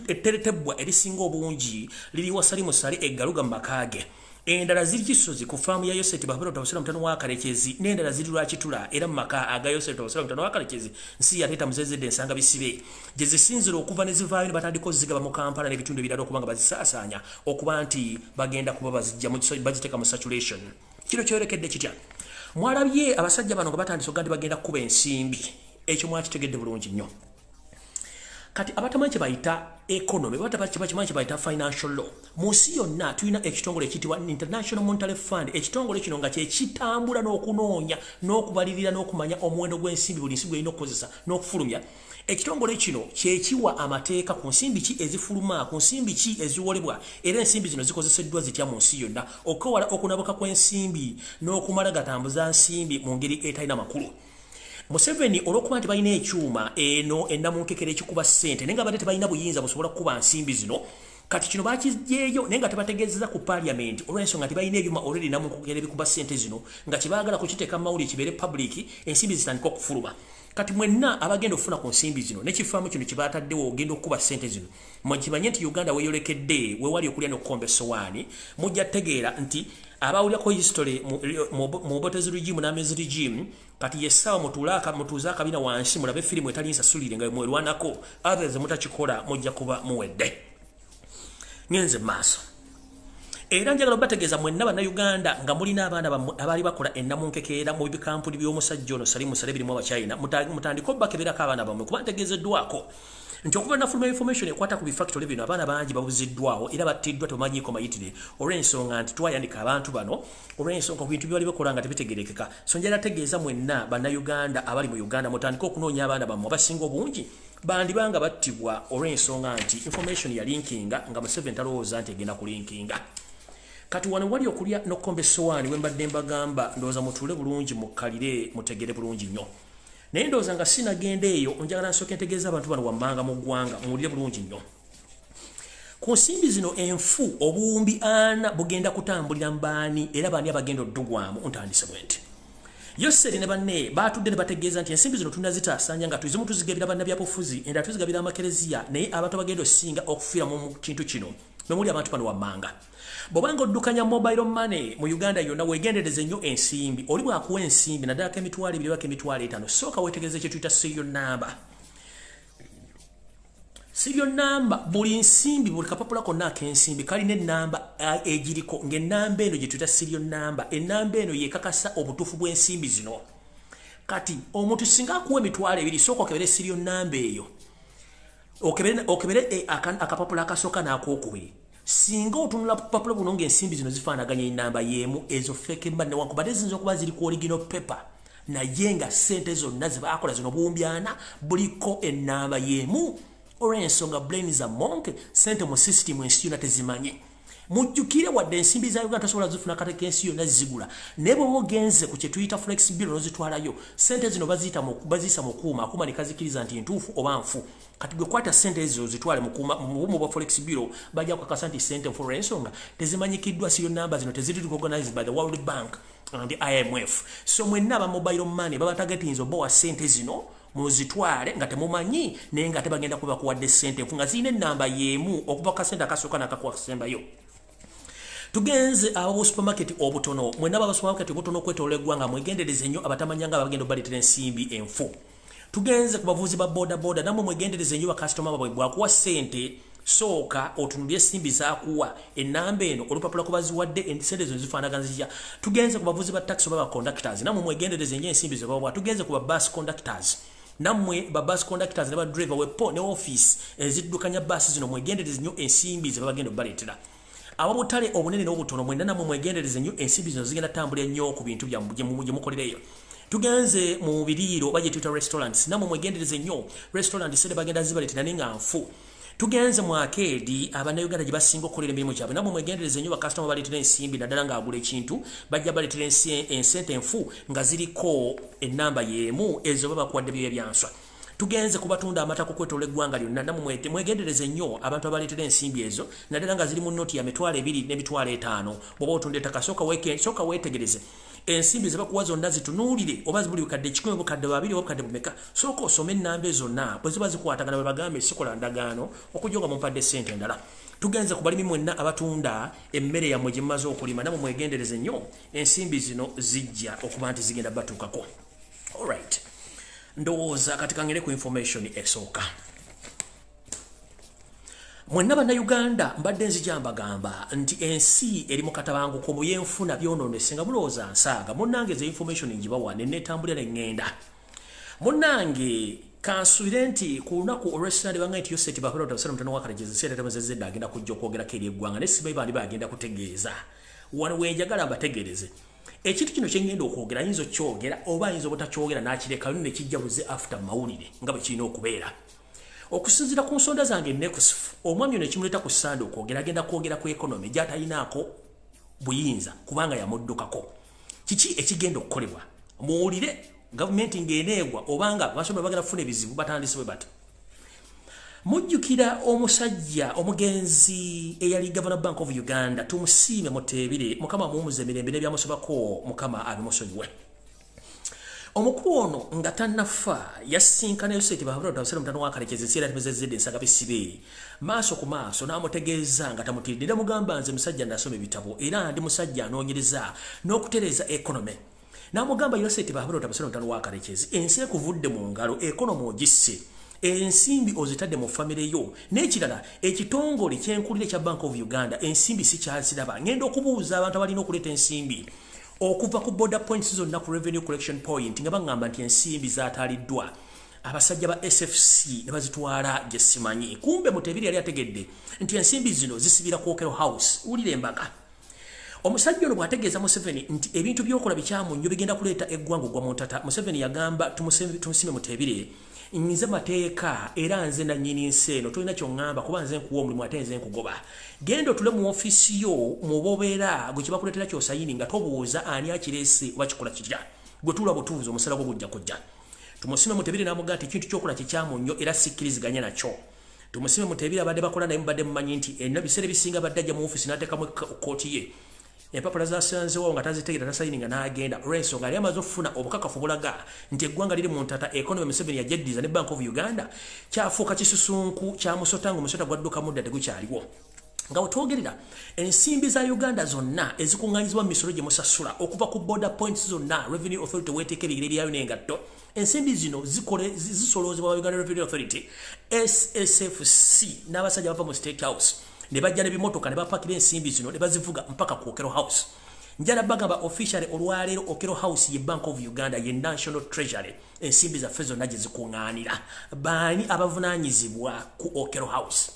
etteretebbwa erisinga obungi liri wa Salimu Sale eggaluga mu maka ge, endala ziri Kisozi ku faamu ya Yoseti Babero Tabasira mutano wa Kalekezi, n'endala ziri Lwakitula era mu maka aga Yoseti Tabasira mutano wa Kalekezi. Nsi yaleeta muzezedde ensanga bisibe gye zisinzira okuva ne zivaayo ne batandika ozigaba mu Kampala n'ebitundu ebirala okuba nga bazisaasaanya, okuba nti bagenda kuba bazijja baziteeka mu saturation. Kino kyolekedde kitya? Mwalabye abasajja bano nga batandise okuga nti bagenda kukuba ensimbi. Ekyo mwakitegedde bulungi nnyo. Kati abatamanyi kye bayita economy, bakimanyi kye bayita financial law. Mu nsi yonna tulina ekitongole ekiyitibwa International Monetary Fund. Ekitongole kino nga kyekitambula n'okunoonya n'okubalirira n'okumanya omuwendo gw'ensimbi buli nsi gw'erina okukozesa n'okufulumya. Ekitongole kino kyekiwa amateeka ku nsimbi ki ezifuluma, ku nsimbi ki eziwolebwa, era ensimbi zino zikozeseddwa zitya mu nsi yonna, okwewala okunabuka kw'ensimbi n'okumala gatambuza nsimbi mu ngeri etalina makulu. Museveni olw'okuba nti balina ekyuma eno ennamunkekera ekikuba ssente, naye nga badde tebalina buyinza busobola kukuba nsimbi zino. Kati kino bakijjeeyo naye nga tebategeezeza ku parliament olw'ensonga nti balina ebyuma already namunkekera ebikuba ssente zino, nga kyebaagala kukiteeka mu mawulire kibeere public, ensimbi zitandika okufuluma. Kati mwenna abagenda okufuna ku nsimbi zino n'ekifaamu kino kye bataddewo ogenda okukuba ssente zino, mukimanye nti Uganda weeyolekedde weewali okulya n'okukomba essowaani. Mujja tegeera nti abawulirako history mu Obote's regime n'Amin's regime, kati yessaawa mutuuze akabina wansi mulabe firimu etali nsasulire nga mwerwanako. Others mutakikola mujja kuba muwedde. Ngenze maaso. Era njagala obategeeza mwenna bannayuganda nga mulina abaana bammwe abaali bakola ennamunkekeera mu bikampuni by'omusajja ono Salimu Sale birimu Abachina, mutandike obbakeberako abaana bammwe, kuba ntegeezeddwako nti okuva nafuluma information ekwata ku bifactory bino, abaana bangi babuziddwawo era battiddwa tebamanyiiko mayitire, olw'ensonga nti twayandika abantu bano olw'ensonga ku bintu byebali bakola nga tebitegerekeka. So njagala tegeeza mwenna bannayuganda abali mu Uganda, mutandike okunoonya abaana bammwe. Abasinga obungi bandibanga battibwa olw'ensonga nti information yaleakinga nga Museveni talowooza nti egenda kuleakinga. Kati wano wali okulya n'okukomba essowaani we mbadde mbagamba, ndowooza mutuule bulungi mukkalire mutegere bulungi nnyo. Naye ndowooza nga sinagenda eyo, njagala nsooke ntegeeza abantu bano wammanga mu ggwanga, muwulire bulungi nnyo. Ku nsimbi zino enfu 4,000,000 bugenda kutambulira mu baani, era baani abagenda oddugwamu? Ntandise bwe nti Yoseri ne banne batudde ne bategeeza nti ensimbi zino tulina zitaasanya nga tuzimu tuzigabira bannabyabufuzi, endala tuzigabira amakereziya, naye abantu abagenda osinga okufiira mu kintu kino memuli abantu bano wammanga. Bw'obanga oddukanya mobile money mu Uganda yonna, weegendereze nnyo ensimbi. Oli bw'akuwa ensimbi, naddalako 20,000 bako 50,000, sooka weetegereze kye tuyita serial number. Serial number, buli nsimbi, buli kapapula konna ak'ensimbi kalina ennamba egiriko, ng'ennamba eno gye tuyita serial number. Ennamba eno yekakasa obutuufu bw'ensimbi zino. Kati omuntu singa akuwa 20,000, sooka okebere serial number eyo, okebere akapapula akasooka n'akookubiri. Singa otunula bupapula buno ng'ensimbi zino zifaanaganya ennamba y'emu, ezo fake mba, newankubadde ziyinza okuba ziri ku original paper, naye nga ssente zonna ze baakola zino 4,000,000 buliko ennamba y'emu, olw'ensonga brains are monkey, sente mu system ensi yonna tezimanye. Mujjukire, wadde ensimbi za Uganda tosobola zifuna kate k'ensi yonna zigula, naye bw'oba ogenze ku kye tuyita forex bureau n'ozitwalayo, sente zino baziyisa mu kuuma, akuuma ne kazikiriza nti ntuufu oba nfu. Kati gwe kwata sente ezo zitwale mu bumu bwa forex bureau, bajja kukakasa nti sente nfu olw'ensonga tezimanyikiddwa, serial number zino teziri recognized by the World Bank and the IMF. So mwenna aba mobile money babatargetinze obawa sente zino, muzitwale nga temumanyi, naye nga tebagenda kuba kuwadde sente nfu nga zirina ennamba y'emu okuva kasente akasooka n'akakuwasembayo. Tugenze abo supermarket obutono, mwenna aba supermarket obutono okwetoloola eggwanga, mwegendereze nnyo abatamanyanga abagenda obaleetera ensimbi enfu. Tugenze ku bavuzi ba boda boda, nammwe mwegendereze nnyo bakasitoma baabwe. Bwakuwa ssente, sooka otunulye ensimbi zaakuwa, ennamba eno olupapula kubaziwadde, ensente ezo zifaanagana zitya? Tugenze ku bavuzi ba taxi oba ba conductors, nammwe mwegendereze nnyo ensimbi ze babawa. Tugenze ku ba bus conductors, nammwe ba bus conductors ne ba driver wepo ne office eziddukanya baasi zino, mwegendereze nnyo ensimbi ze babagenda obbaleetera. Ababutale obunene n'obutono, mwenna nammwe mwegendereze nnyo, ensimbi zino zigenda tambulira nnyo ku bintu gye mukolereyo. Tugenze mu biriiro oba gye tuyita restaurants, nammwe mwegendereze nnyo, restaurant sente bagenda zibaleetera naye nga nfu. Tugenze mu arcade, abannayuganda gye basinga okukolera emirimu gyabwe, nammwe mwegendereze nnyo bakasitoma baleetera ensimbi, naddala ng'agula ekintu bajja baleetera ensente enfu nga ziriko ennamba y'emu, ezo baba bakuwadde byoya byanswa. Tugenze kubatunda amata ku kwetoola eggwanga lyonna, nammwe mwegendereze nnyo abantu abaleetera ensimbi ezo, naddala nga ziri mu noti ya 20,000 n'50,000. Bw'oba otunda ettaka, sooka weetegereze ensimbi ze bakuwa zonna, zitunuulire, oba buli bukadde 100, bukadde 2, oba bukadde bumeka. Sooka osome ennamba ezo zonna bwe ziba zikwatagana, bwe bagambe sikola ndagaano okujja nga mumpadde ssente endala. Tugenze ku balimi mwenna abatunda emmere yammwe gye mumaze okulima, nammwe mwegendereze nnyo, ensimbi zino zijja okuba nti zigenda batuukako. Alright, ndowooza kati kangere ku information esooka. Mwenna Bannayuganda, mbadde nzija mbagamba nti ensi eri mu katabanguko mu byenfuna, byonoonese nga mulowooza nsaaga. Munnange, ze information ngibawa ne neetambulira ne ŋŋenda. Munnange, kansuubire nti ku lunaku olw'Essande banga nti Yoseti Baholota mutano wa Kalegezi Seeta agenda kujja okwogerako eri eggwanga, naye simanyi bandi bagenda kutegeeza. Wano wenjagala mbategeereze ekintu kino kye ngenda okwogera, ayinza okyogera oba ayinza obutakyogera n'akireka ne kijja buze after mawulire nga bwe kirina okubeera. Okusinziira ku nsonda zange nekusifu, omwami ono ekimuleeta ku Sande okwogera, agenda kwogera ku economy gy'atalinaako buyinza kubanga yamuddukako. Kiki ekigenda okukolebwa? Muwulire, gavumenti ng'eneegwa obanga abasomero bagenda kufuna ebizibu, batandise bwe bati. Mujjukira omusajja omugenzi eyali Governor Bank of Uganda, Tumusiime Mutebile, Mukama amuwumuze emirembe, n'ebyamusobako Mukama abimusonyiwe. Omukulu ono nga tannafa yasinkana Yoseti Bahabulota mutano wa Kalekezi ensi era timezezedde ensaga bisibe maaso ku maaso, n'amutegeeza nga tamutiridde, namugamba, "Nze musajja nasoma ebitabo era ndi musajja anoonyereza n'okutereeza economy." N'amugamba, "Yoseti Bahabulota mutano wa Kalekezi, ensi ekuvudde mu ngalo, economy ogisse, ensimbi ozitadde mu famire yo. N'ekirala, ekitongole kyenkulira ekya Bank of Uganda, ensimbi sikyaziraba. Ngenda okubuuza abantu abalina okuleeta ensimbi okuva ku border points zonna, ku revenue collection point, nga baŋŋamba nti ensimbi zaataliddwa abasajja ba SFC ne bazitwala gye simanyi." Kumbe Mutebiri yali ategedde nti ensimbi zino zisibira ku Okello House. Wulira embaga, omusajja ono bw'ategeeza Museveni nti ebintu by'okola bikyamu nnyo, bigenda kuleeta eggwanga ogwa mu ntata. Museveni yagamba Tumusiime Mutebire, "Nze mateeka era nze nannyini nsi eno, tolina kyoŋŋamba kuba nze nkuwa omulimu ate nze nkugoba. Genda otule mu ofiisi yo mubobeera gwe kibakuleetera kyosayini nga tobuuza ani akireese oba kikola kitya. Gwe tuula butuuzi, omusala gwo gujja kujja." Tumusiime Mutebire n'amugamba nti ekintu kyokola kikyamu nnyo era sikkiriziganya nakyo. Tumusiime Mutebire abadde bakola naye mubadde mumanyi nti eno biseera ebisinga badde ajja mu ofiisi n'ateekamu kooti ye, empapula zasanzewo nga tazitegeera, tasayininga n'agenda, olw'ensonga yali amaze okufuna obukakafu bulaga nti eggwanga liri mu ntata. Economy Museveni yagyeddiza ne Bank of Uganda kyafuuka kisusunku kya musota, nga omusota gwadduka mudda tegukyaliwo. Nga wetwogerera, ensimbi za Uganda zonna ezikuŋŋaanyizibwa mu misolo gye musasula okuva ku border points zonna Revenue Authority weeteeka ebigere byayo n'engatto, ensimbi zino zisoloozebwa Uganda Revenue Authority, SSFC n'abasajja bava mu State House ne bajja n'ebimotoka ne bapakira ensimbi zino ne bazivuga mpaka ku Okello House. Njala bagamba officially olwaleero Okello House ye Bank of Uganda, ye National Treasury, ensimbi zaffe zonna gye zikuŋŋaanira. Baani abavunaanyizibwa ku Okello House?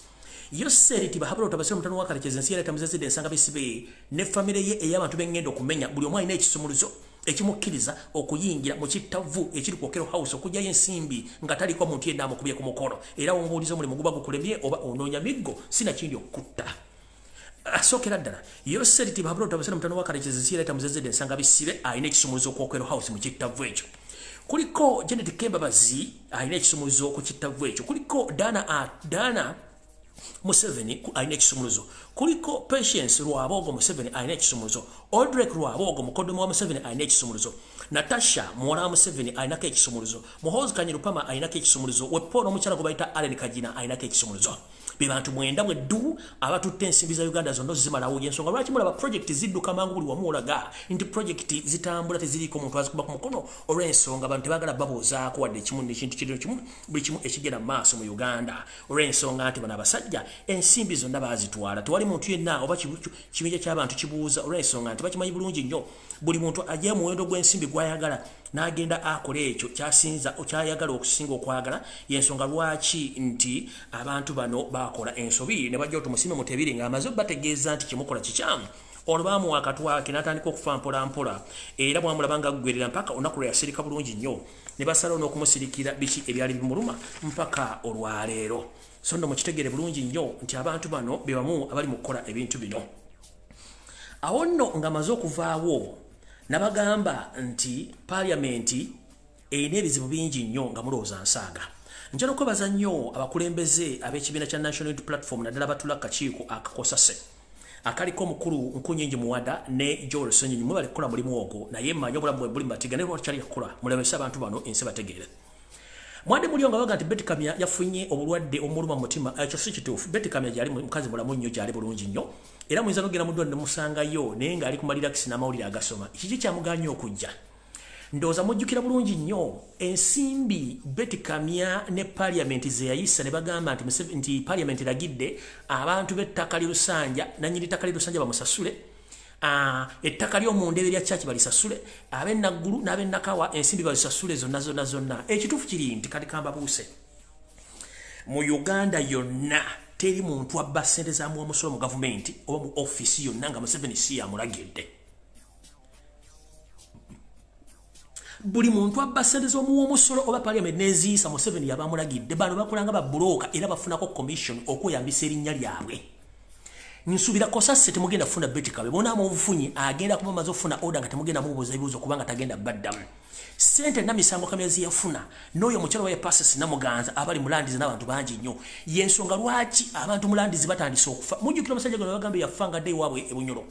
Yoseri Tibahabula otabasira mutano wa Kalekezi ensi yaleeta muzezedde ensanga bisibe ne famire ye ey'abantu b'engenda okumenya, buli omu alina ekisumuluzo ekimukkiriza okuyingira mu kittavu ekiri ku Okello House okugyayo ensimbi nga taliko muntu yenna amukubye ku mukono. Era wombuuliza, omulimu guba gukulemye oba onoonya miggo, sinakindi okutta. Asookera ddala, Yoseri Tibahabula otabasira mutano wa Kalekezi ensi yaleeta muzezedde ensanga bisibe alina ekisumuluzo ku Okello House mu kittavu ekyo. Kuliko Janet Kembabazi alina ekisumuluzo ku kittavu ekyo. Kuliko Dana Museveni alina ekisumuluzo. Kuliko Patience Rwabogo Museveni alina ekisumuluzo. Odrek Rwabogo, mukoddomi wa Museveni, alina ekisumuluzo. Natasha, muwala wa Museveni, alinako ekisumuluzo. Muhoozi Kanyirupama alinako ekisumuluzo. Wepo n'omukyala gwe bayita Allen Kagina alinako ekisumuluzo. Be bantu mwenda mweddu abatutte ensimbi za Uganda zonna zimalawo. Ensonga lwaki mulaba project zidduka mangu buli wamu, olaga nti project zitambula teziriiko muntu azikuba ku mukono, olw'ensonga abantu tebaagala babuuzaako wadde ekimu n'ekintu kiri kimu buli kimu ekigenda mu maaso mu Uganda, olw'ensonga nti bano abasajja ensimbi zonna baazitwala. Tewali muntu yenna oba kibinja ky'abantu kibuuza, olw'ensonga nti bakimanyi bulungi nnyo buli muntu ajja muwendo gw'ensimbi gw'ayagala n'agenda akola ekyo kyasinza kyayagala okusinga okwagala. Yensonga lwaki nti abantu bano bakola ensobi ne bajja otumusime mutebiri ng'amaze bategeeza nti kimukola kikyamu. Ono bamuwa akatwake n'atandika okufa mpola mpola, era bwamulaba nga aggwerera mpaka olunaku lwe yasirika bulungi nnyo ne basalawo n'okumusirikira biki ebyali bimuluma mpaka olwaleero. So nno mukitegere bulungi nnyo nti abantu bano be bamu abali mu kukola ebintu bino. Awo nno ng'amaze okuvaawo nabagamba nti paliamenti erina ebizibu bingi nnyo nga mulowooza nsaaga. Njala okwebaza nnyo abakulembeze ab'ekibiina kya National Unity Platform, naddala batula kakiiko akakosase akaliko omukulu Nkunyingi Muwada ne Joel Ssenyonyi. Mwebale kukola mulimu ogwo, naye mmanyi obulamu bwe buli matiga naye lwaki kukola mulemese abantu bano ensi bategeere. Mwadde mulio nga baga nti Betty Kamya yafunye obulwadde omuluma mu mutima, ekyo si kituufu. Betty Kamya gyali mukazi mulamu nnyo, gyali bulungi nnyo, era muyinza n'okugenda mu ddwaliro ne musangayo naye ng'ali ku malirax n'amawulire agasoma. Kiki kyamugaanye okujja? Ndowooza mujjukira bulungi nnyo ensimbi Betty Kamya ne parliament ze yayisa ne bagamba nti parliament eragidde abantu b'ettaka ly'e Lusanja, nannyini ttaka ly'e Lusanja bamusasule, ettaka ly'omundebe lya church balisasule, ab'e Naggulu n'ab'e Nakawa ensimbi bazisasule zonna zonna zonna. Ekituufu kiri nti kati kambabuuse, mu Uganda yonna teri muntu abba ssente za muwa musolo mu gavumenti oba mu ofiisi yonna nga Museveni si yamulagidde. Buli muntu abba ssente z'omuwa omusolo oba parliament n'eziisa, Museveni yaba amulagidde. Bano bakolanga babuloka era bafunako commission okweyambisa erinnya lyabwe. Nsuubira kosase temugenda kufuna Betty Kamya, bona mubufunyi agenda kuba amaze okufuna order nga temugenda mubuuza ebibuuzo kubanga tagenda baddamu. Ssente Namisango Kamya ze yafuna n'oyo omukyala wa Passes Namuganza abali mu landizi n'abantu bangi nnyo, y'ensonga lwaki abantu mu landizi batandise okufa. Mujjukira omusajja gwe bagambye yafa nga dde ewaabwe e Bunyoro,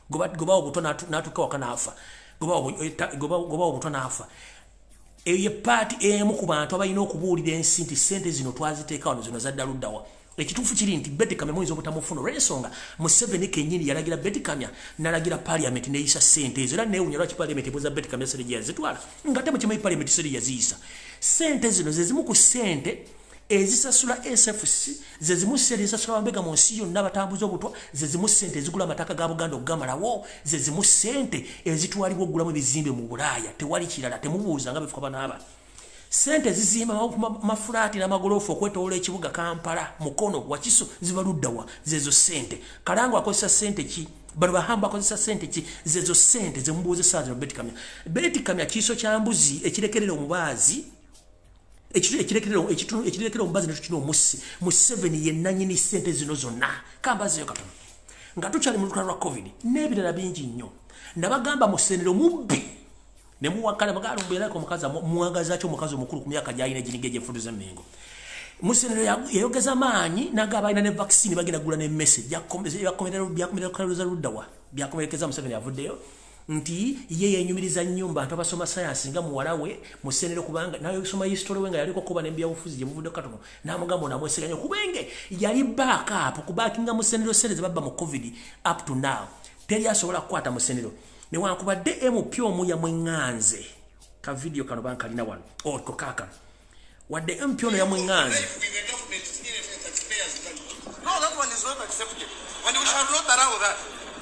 gobawo obutwa n'atuuka waka n'afa, gobawo obutwa n'afa. Eyo ye paati emu ku bantu abalina okubuulira ensi nti ssente zino twaziteeka wano, zino zadda luddawa. Ekituufu kiri nti Betty Kamya muyinza obutamufuna olw'ensonga Museveni kennyini yalagira Betty Kamya n'alagira parliament n'eyisa ssente ezo. Era neewunya lwaki parliament ebuuza Betty Kamya ssente gye yazitwala nga temukimanyi parliament ssente yaziyisa. Ssente zino ze zimu ku ssente ezisasula SFC, ze zimu ssente ezisasula bambega mu nsi yonna batambuza obutwa, ze zimu ssente ezigula amataka ga Buganda okugamalawo, ze zimu ssente ezitwalibwa okugulamu ebizimbe mu Bulaaya. Tewali kirala, temubuuza nga befuka banaaba. Ssente zizimba mafulaati n'amagoloofa okwetoola ekibuga Kampala, Mukono, Wakiso, ziba luddawa? Zezo ssente. Kalango akozesa ssente ki? Bano bahamba akozesa ssente ki? Zezo ssente zemubuuza essaawa zino Betty Kamya. Betty Kamya kiiso kya mbuzi ekirekerera omubaazi, ekirekerera omubaazi netukina omussi. Museveni ye nannyini ssente zino zonna. Kambazeeyo katono nga tukyali mu lutalo lwa COVID n'ebirala bingi nnyo. Nabagamba Musenero mubbi ne muwakala bagala omukazi muwagaza ki omukazi omukulu ku myaka gy'alina eginiga egy'enfudu z'emmengo. Musenero yayogeza maanyi n'agamba alina ne vaccine bagenda gula n'emmese byakomerera luddawa byakomerekeza. Museveni avuddeyo nti ye yenyumiriza nnyo mu bantu abasoma sayansi nga muwala we Musenero, kubanga naye soma history we nga yaliko kuba n'ebyabufuzi gye buvudde katono n'amugamba onamwesiga nnyo kubenge yali backup kubackinga Musenero. Sente ze babba mu COVID up to now teri asobola kukwata Musenero newankubadde MP omu yamweŋŋanze. Ka video kano bankalina wano oko kaakano, wadde MP ono yamweŋŋanze. No, that one is not accepted. And we shall not allow that.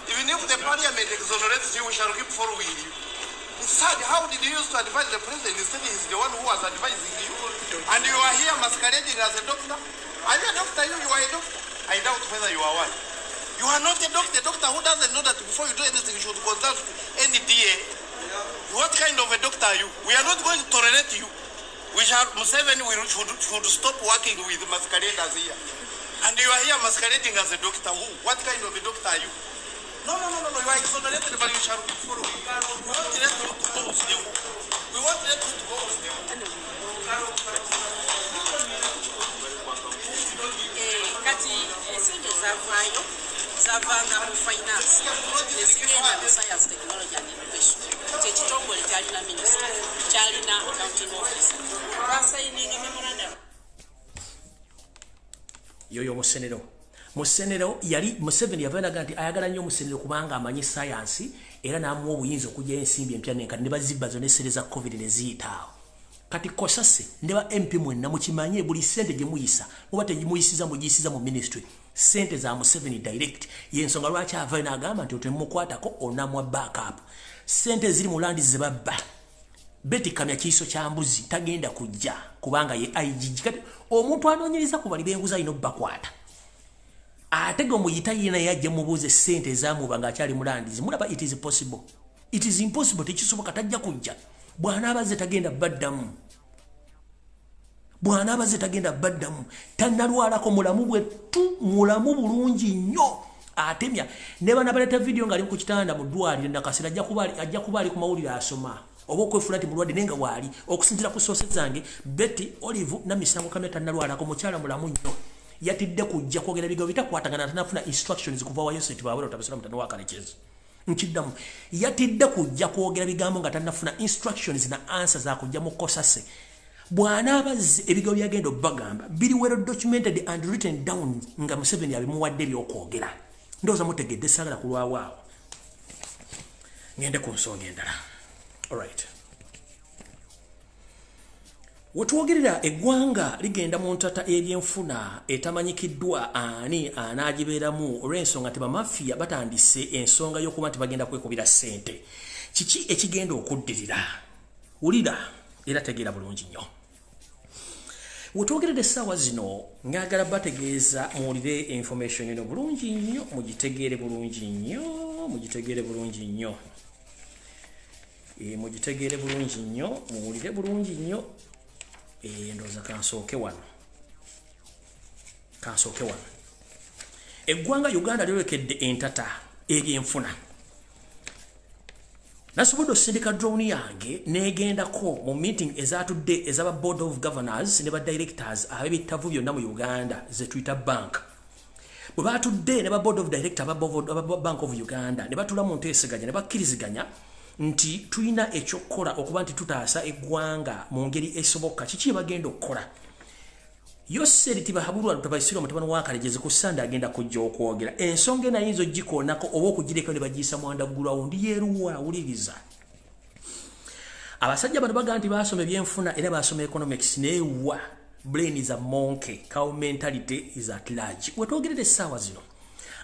Even if the parliament exonerates you, we shall keep following you. It's sad. How did you used to advise the president? Instead, he's the one who was advising you. And you are here masquerading as a doctor. Are you a doctor? You are a doctor. I doubt whether you are one. You are not a doctor. A doctor who doesn't know that before you do anything, you should consult NDA. What kind of a doctor are you? We are not going to tolerate you. We shall, Museveni should stop working with masqueraders here. And you are here masquerading as a doctor. Who? What kind of a doctor are you? No, no, no, no, no. You are exonerated, but you shall follow. We want to let you to go. We want to let you to go. Kati esente zavaayo zavanga mu finance nezigenda mu science, technology and innovation. Kyekitongole kyalina minister, kyalina accounting officer, basayininga memorandum. Yoyo Musenero. Musenero yali Museveni yavayo nti ayagala nnyo Musenero kubanga amanyi science, era n'amuwa obuyinza okujja ensimbi empya n'enkadde ne bazibba zonna essere za COVID ne ziyitaawo. Kati Kosase ne ba MP mwenna mukimanye, buli ssente gye muyisa muba tegimuyisiza, mugiyisiza mu ministry, ssente za Museveni direct. Yensonga lwaki avayo n'agamba nti otemukwatako onamwa backup. Ssente ziri mu landi ze babba. Betty Kamya kiiso kya mbuzi, tagenda kujja kubanga ye IGG. Kati omuntu anoonyereza ku bali b'enguzi alina obbakwata. Ate ge omuyita yina yajja mubuuze ssente ezamuba ng'akyali mulandizi. Mulaba, it is possible, it is impossible, tekisoboka, tajja kujja. Bw'anaabaze tagenda baddamu, bw'anaabaze tagenda baddamu. Tannalwalako, mulamu bwe tu, mulamu bulungi nnyo, atemya ne bana baleeta vidiyo ng'ali ku kitanda mu ddwaliro. Nakasera ajja kuba ali ku mawulire asoma oba okwefula nti mulwadde, naye nga waali. Okusinziira ku sources zange, Betty Olive Namisango Kamya tannalwalako, mukyala mulamu nnyo. Yatidde kujja kwogera bigambo bitakwatagana tanafuna instructions kuva wa Yosef Baawero Tabasira mutano wa Kalekezi. Nkiddamu, yatidde kujja kwogera bigambo nga tannafuna instructions na answer za kujja mu Kosase. Bw'anaabazze, ebigambo byagenda obbagamba biri well documented and written down nga Museveni abimuwadde ebyokwogera. Ndowooza mutegedde, saagala kulwawo awo, ngende ku nsonga endala. Alright, wetwogerera eggwanga ligenda mu ntata ebyenfuna etamanyikiddwa ani anaagibeeramu, olw'ensonga nti bamafiya batandise ensonga y'okuba nti bagenda kwekubira ssente. Kiki ekigenda okuddirira? Wulira era tegeera bulungi nnyo. Wetwogeredde essaawa zino, ngagala bategeeza, muwulire information eno bulungi nnyo, mugitegeere bulungi nnyo, mugitegeere bulungi nnyo, mugitegeere bulungi nnyo, muwulire bulungi nnyo. Ndowooza kansooke wano, kansooke wano. Eggwanga Uganda lyolekedde entata ebyenfuna. Nasobodde osindika drone yange negendako mu meeting ezatudde ezaba board of governors ne ba directors ab'ebitavu byonna mu Uganda ze tuyita bank. Bwe batudde ne ba board of director aba Bank of Uganda ne batula mu nteeseganya ne bakkiriziganya nti tulina ekyokukola okuba nti tutaasa eggwanga mu ngeri esoboka. Kiki bagenda okukola? Yoseri Tibahabulwa Lutabaisirwa mutabani wa Kalegezi ku Sande agenda kujja okwogera ensonga eno. Ayinza ogikoonako oba okugireka ne bagiyisa mu underground. Yeeruwa? Awuliriza. Abasajja bano bagamba nti baasoma ebyenfuna era baasoma economics, naye brain is a monkey, cow mentality is at large. Wetwogerera essaawa zino,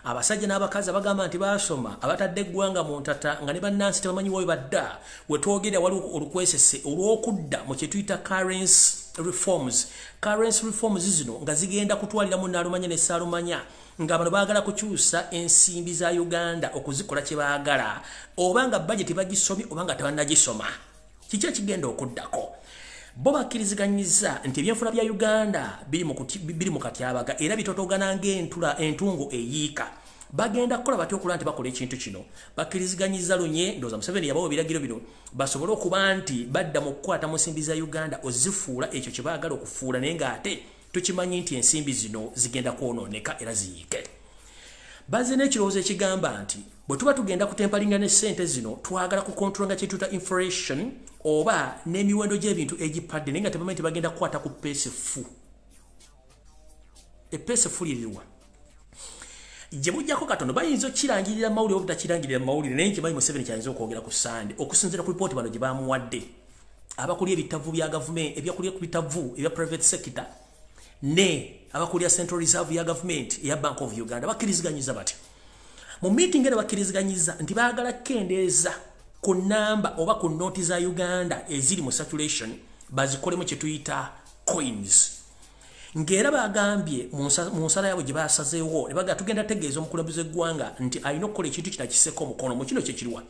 abasajja n'abakazi abagamba nti baasoma abatadde eggwanga mu ntata nga ne bannansi tebamanyi wawe badda. Wetwogerera waliwo olukwesese olw'okudda mu kye tuyita currency reforms. Currency reforms zino nga zigenda kutwaliramu naalumanya ne saalumanya, nga bano baagala kukyusa ensimbi za Uganda okuzikola kye baagala, oba nga budget bagisomye oba nga tebannagisoma. Kiki ekigenda okuddako? Bo bakkiriziganyiza nti ebyenfuna bya Uganda biri mu katyabaga era bitotogana ng'entula entungo eyiika. Bagenda kukola batya okulaba nti bakola ekintu kino? Bakkiriziganyiza lunye, ndowooza Museveni yabawa ebiragiro bino basobole okuba nti badda mu kukwata mu nsimbi za Uganda ozifuula ekyo kye baagala okufuula, naye ng'ate tukimanyi nti ensimbi zino zigenda kwonooneka era ziyiike. Bazze n'ekirowoozo ekigamba nti bwe tuba tugenda kutemperinga ne ssente zino, twagala kucontrolinga kye tuyita inflation oba n'emiwendo gy'ebintu egipadde, naye nga tebamanyi nti bagenda kukwata ku peesa effu. Epeesa effu liriwa? Gye bujjako katono bayinza okukirangirira mu mawulire oba butakirangirira mu mawulire, naye nkimanyi Museveni kyayinza okwogera ku Sande okusinziira ku ripooti bano gye bamuwadde, abakulya ebitavu bya gavumenti, ebyakulya ku bitavu ebya private sector ne abakulya Central Reserve ya gavumenti eya Bank of Uganda. Bakkiriziganyiza bati mu meeting eno, bakkiriziganyiza nti baagala kukendeeza ku namba oba ku nooti za Uganda eziri mu circulation, bazikolemu kye tuyita coins, ng'era bagambye mu nsala yaabwe gye basazeewo ne bagaa tugenda tegeeza omukulembeze w'eggwanga nti alina okukola ekintu kino akisseeko omukono. Mu kino kyekiriwa?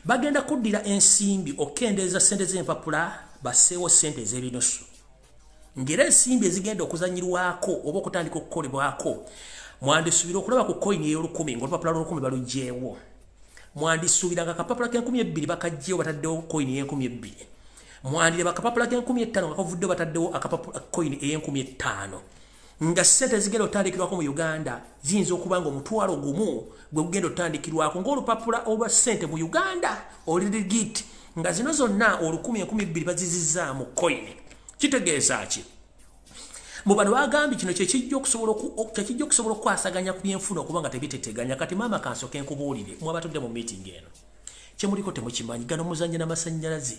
Bagenda kuddira ensimbi okukendeeza ssente z'empapula, basseewo ssente ez'ebinusu, ng'era ensimbi ezigenda okuzanyirwako oba okutandika okukolebwako, mwandisuubira okulaba ku koyini ey'olukumi ng'olupapula lw'olukumi baluggyeewo, mwandisuubira nga akapapula k'enkumiebbiri bakaggyewo bataddewo koyini ey'enkumiebbiri, mwandireba akapapula k'enkumiettaano nga kavuddewo bataddewo koyini ey'enkumiettaano, nga ssente ezigenda otandikirwako mu Uganda ziyinza okuba nga 10,000 gwe gugenda otandikirwako ng'olupapula olwa ssente mu Uganda olirigit, nga zino zonna olukumi, 2000 bazizizaamu koyini. Kitegeeza ki? Mu bano bagambye kino kyekijja okusobola okukwasaganya ku byenfuna okubanga tebiteteganya. Kati maama kansooke nkubuulire, mwabatudde mu meeting eno, kyemuliko temukimanyi, gano muzannya n'amasannyalaze.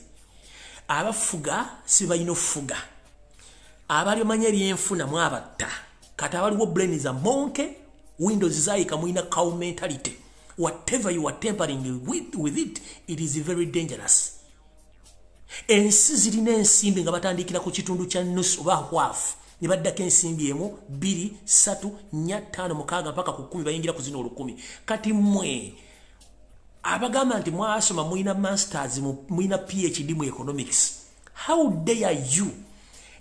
Abafuga si balina okufuga, abali omanya ebyenfuna mwabatta. Kati abaliwo brain za monkey, windows zaayika, mulina cow mentality. Whatever you are tampering with it, it is very dangerous. Ensi zirina ensimbi nga batandikira ku kitundu kya nusu oba half, ne baddako ensimbi 1, 2, 3, 4, 5, 6 mpaka ku 10, bayingira ku zino 1000. Kati mmwe abagamba nti mwasoma, mulina masters, mulina PhD mu economics, how dare you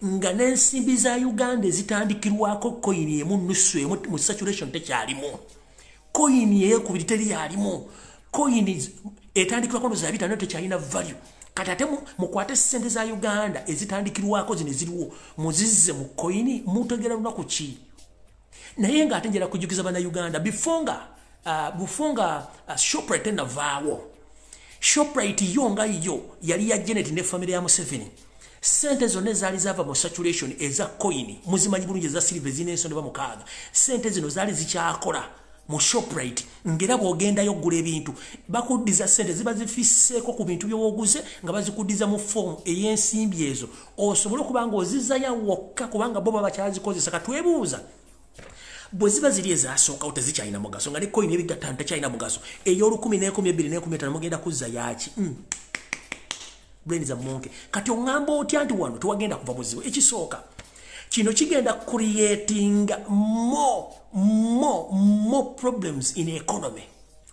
nga n'ensimbi za Uganda ezitandikirwako koyini 1 nusu 1 mu saturation tekyalimu, koyini eyekubiri teri yalimu, koyini etandikirwako za 5 tekyalina value. Kati ate mukwate ssente za Uganda ezitandikirwako zino eziriwo muzizze mu koyini, mutegera lunaku ki? Naye nga ate njala kujjukiza bannayuganda, before Shoprite navaawo, Shoprite yo nga yo yali ya Janet ne family ya Museveni. Sente zonna ezaali zava mu saturation eza koyini muzimanyi bulungi, eza silver zirina ensonda 6. Sente zino zaali zikyakola mu Shoprite, ngera bw'ogendayo okugula ebintu bakuddiza sente ziba zifisseeko ku bintu by'oguze, nga bazikuddiza mu foomu ey'ensimbi ezo osobole okuba nga ozizzayo wokka, kubanga bo baba bakyazikozesa. Katwebuuza, bwe ziba ziri ezasookawo tezikyalina mugaso, nga ne koyini 5 tekyalina mugaso, ey'olukumi n'enkumi ebbiri n'enkumi etaano mugenda kuzza yaki? Brain za monkey. Kati oŋŋamba otya nti wano tewagenda kuva buzibu? Ekisooka, kino kigenda creating more problems in economy,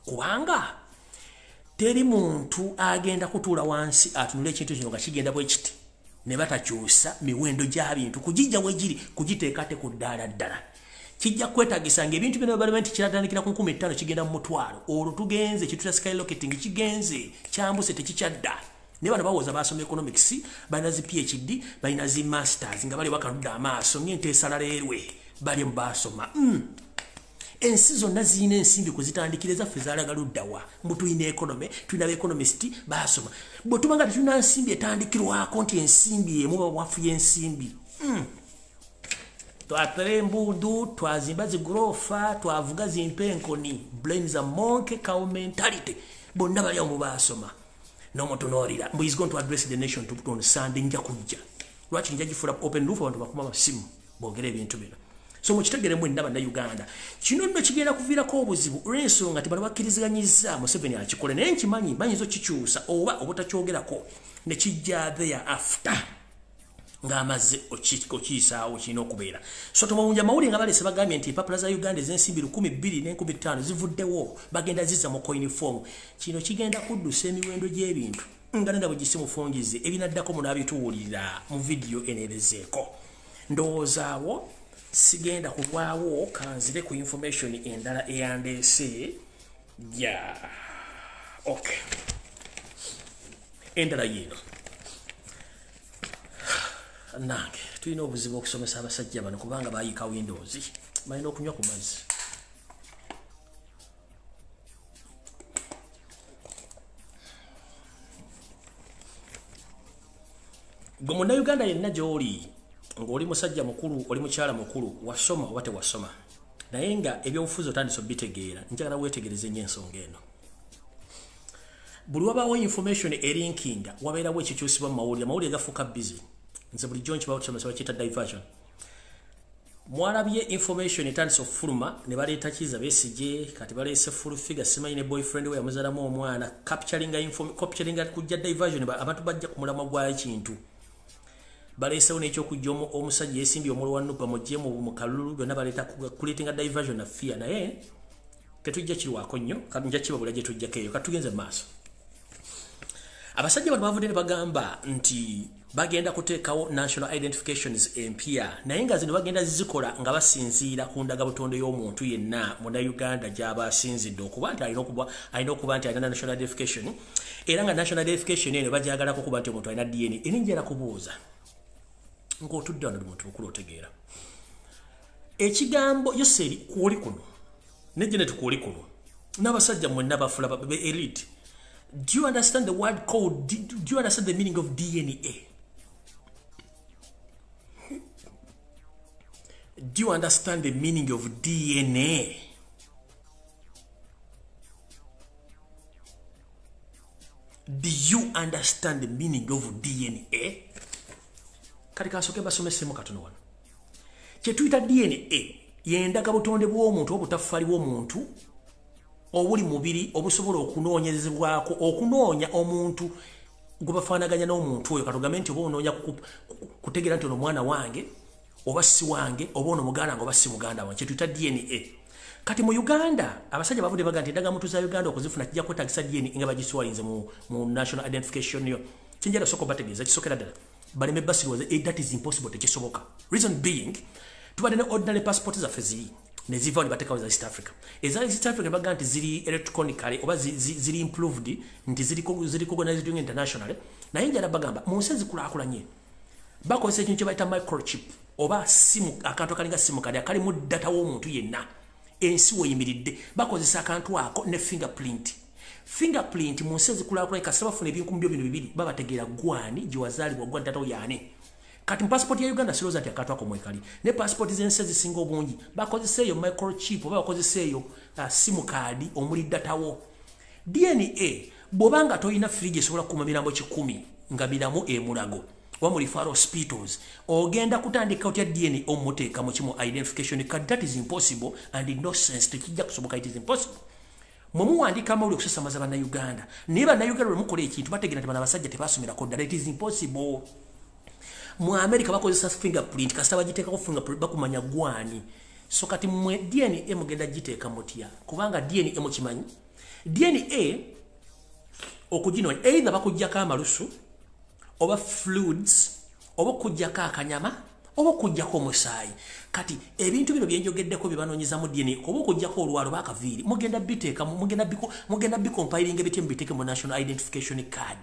kubanga teri muntu agenda kutuula wansi atunule ekintu kino nga kigenda bwe kiti ne batakyusa miwendo gy'abintu kugijja wegiri kugiteeka ate ku ddaala ddala. Kijja kwetagisa nga ebintu bino balema nti kiratandikira ku 5,000 kigenda mu 1,000, olwo tugenze kitula skyrocketing, kigenze kyambuse tekikyadda. Ne bano bawoza basoma economics, balina zi PhD, balina zi masters, nga bali bakaludde amaaso ng'ente esala leerwe, bali mu basoma. Ensi zonna zirina ensimbi kuzitandikira, ezaffe zalaga luddawa? Mbu tulina economy, tulina economist basoma, bwe tuba nga tetulina nsimbi etandikirwako nti ensimbi emu bawafu y'ensimbi. Twatera embuudu, twazimba zigorofa, twavuga zimpenkoni. Brains za monkey, cow mentality, bonna bali awo mu basoma n'omutunuulira mbu is going to address the nation to on Sunday. Nja kujja lwaki nja gifuula open roof, abantu bakuma amasimu boogere ebintu bino. So mukitegere mwenna bannayuganda, kino nno kigenda kuviirako obuzibu olw'ensonga nti bano bakkiriziganyizza Museveni akikole, naye nkimanyi bayinza okikyusa oba obutakyogerako ne kijja there after ng'amaze okiyisaawo kirina okubeera. So tomawunja amawulire nga baleese bagambye nti empapula za Uganda ez'ensimbi 2,000 n'enkumitaano zivuddewo, bagenda zizza mu coin form. Kino kigenda kuddusa emiwendo gy'ebintu nga nenda bwe gisi mufungize. Ebinaddako munaabituwulira mu vidiyo eneerezeeko. Ndowoozaawo sigenda kulwawo, kanzire ku information endala eyandeese ya okay. Endala yiino. Nange tulina obuzibu okusomesa abasajja bano kubanga bayiika windows, balina okunywa ku mazzi. Gwe munnayuganda yenna gy'oli, ng'oli musajja mukulu, oli mukyala mukulu, wasoma oba tewasoma, naye nga ebyobufuzi otandise obitegeera, njagala weetegereze nnyo ensonga eno. Buli wabaawo information erinkinga, wabeerawo ekikyusibwa mu mawulire, amawulire gafuuka busy. Nze bulijjo nkibawo tusomesa bakiyita diversion. Mwalabye information etandise okufuluma ne baleeta Kiza Besigye, kati baleese full figure, simanyi ne boyfriend we yamuzaalamu omwana, capturinga kujja diversion, abantu bajja ku mulamwa gwa ekintu. Baleesewo n'ekyokujja omusajja yesimbye omulwa wa Nupa mugye mu kalulu, byonna baleeta kuleetinga diversion na fear, naye tetujja kirwako nnyo, kati nja kibabula gye tujjako eyo. Kati tugenze mu maaso. Abasajja bano bavudde ne bagamba nti bagenda kuteekawo national identifications empya, naye nga zino bagenda zizikola nga basinziira ku ndagabutonde y'omuntu yenna munnayuganda gy'aba asinzidde okuba nti alina okuba nti alina national identification, era nga national identification eno bagyagalako okuba nti omuntu alina DNA. Era njala kubuuza ng'otudde wano muntu mukulu otegeera ekigambo Yoseri kwoli kuno ne Janet kwoli kuno n'abasajja mwenna bafula be elite. Do you understand the word code? Do you understand the meaning of DNA? Do you understand the meaning of DNA? Do you understand the meaning of DNA? Kati kasooke basomesemu katono wano. Kye tuyita DNA yendaga butonde bw'omuntu, obutafaali bw'omuntu obuli mubiri obusobola okunoonyezebwako, okunoonya omuntu gwe bafaanaganya n'omuntu oyo. Katugambe nti oba onoonya kutegeera nti ono mwana wange oba si wange, oba ono muganda wange oba si muganda wange, kye tuyita DNA. Kati mu Uganda abasajja bavudde baga nti endagamuntu za Uganda okuzifuna kijja kwetaagisa DNA nga bagiswalinze mu national identification yo. Kinjala soko bategeeza kisookera ddala baleme basirwaze, that is impossible, tekisoboka. Reason being, tubadde ne ordinary passport zaffe ziri ne ziva ne bateekawo za East Africa. Eza East Africa baga nti ziri electronically oba ziri improved, nti ziri recognized internationally. Naye njala bagamba mu nsi ezikulaakulanye bakozesa ekintu kye bayita microchip oba simu, akantu akalinga simu kadi akalimu data w'omuntu yenna ensi weyimiridde. Bakozesa akantu ako ne fingerprint. Fingerprint mu nsi ezikulaakulanye kasita bafuna ebinkumu byo bino bibiri babategeera gwani gye wazaalibwa, gwa data yaani. Kati mu passport ya Uganda sirowooza nti akantu ako mwekali. Ne passport z'ensi ezisinga obungi bakozesa eyo microchip oba bakozesa eyo simu kaadi omuli data wo. DNA bw'obanga tolina firiji esobola kukuuma mirambo 1,000 nga miramu emulago oba mu referral hospitals, ogenda kutandika otya DNA omuteeka mu kimu identification card? That is impossible and in no sense, tekijja kusoboka, it is impossible. Mwe muwandiika amawulire okusasamaza Bannayuganda, naye Bannayuganda bwe mukola ekintu bategeera nti bano abasajja tebasomerako ddala. It is impossible. Mu America bakozesa fingerprint, kasita bagiteekako fingerprint bakumanya gwani. So kati mmwe DNA mugenda giteeka mutya? Kubanga DNA mukimanyi, DNA okuginoonya either bakuggyako amalusu oba fluids oba okuggyako akanyama oba okuggyako omusaayi. Kati ebintu bino byenjogeddeko bye banoonyezamu DNA, oba okuggyako olwalo oba akaviiri, mugenda biteeka, mugenda bicompilinga ebitya mubiteeke mu national identification card?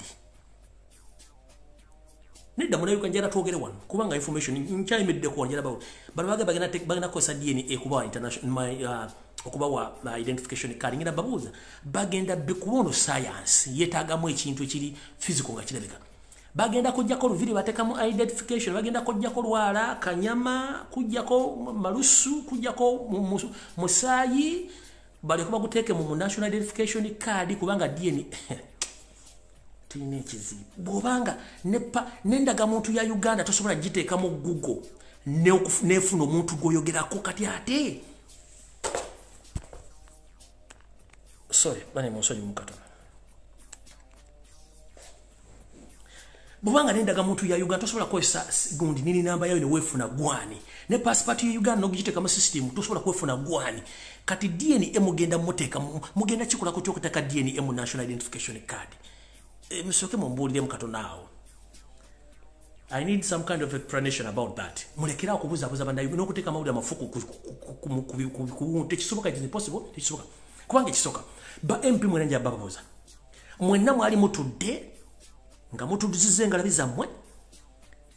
Nedda, Munnayuganda, njala twogere wano kubanga information nkyayimiddeko. Njala bano baga bagenda kukozesa DNA okubawa international okubawa identification card. Ngenda babuuza, bagenda kuba ono science yeetaagamu ekintu ekiri physical nga kirabika. Bagenda kujjako oluviri bateekamu identification, bagenda kujjako lwala, kanyama, kujjako malusu, kujjako musaayi, baleke baguteeke mu national identification card? Kubanga DNA tulina ekizibu. Bw'obanga n'endagamuntu ya Uganda tosobola giteeka mu Google nefuna omuntu gw'oyogerako, kati ate sorry bane munsonyi mukatono. Bw'obanga n'endagamuntu ya Uganda tosobola kukozesa gundi nini namba yayo ne weefuna gwani, ne passport ya Uganda n'ogiteeka mu system tosobola kwefuna gwani, kati DNA mugenda muteeka, mugenda kikola kutya okuteeka DNA mu national identification card? Musooke mumbuuliremu katono awo. I need some kind of explanation about that. Mulekera okubuzaabuza Bannayuganda n'okuteeka amawulire amafu ku tekisoboka. It is impossible, tekisoboka. Kubanga ekisooka, ba MP mwena nja bababuuza, mwenna mwali mutudde nga mutuduziza engalabi zammwe,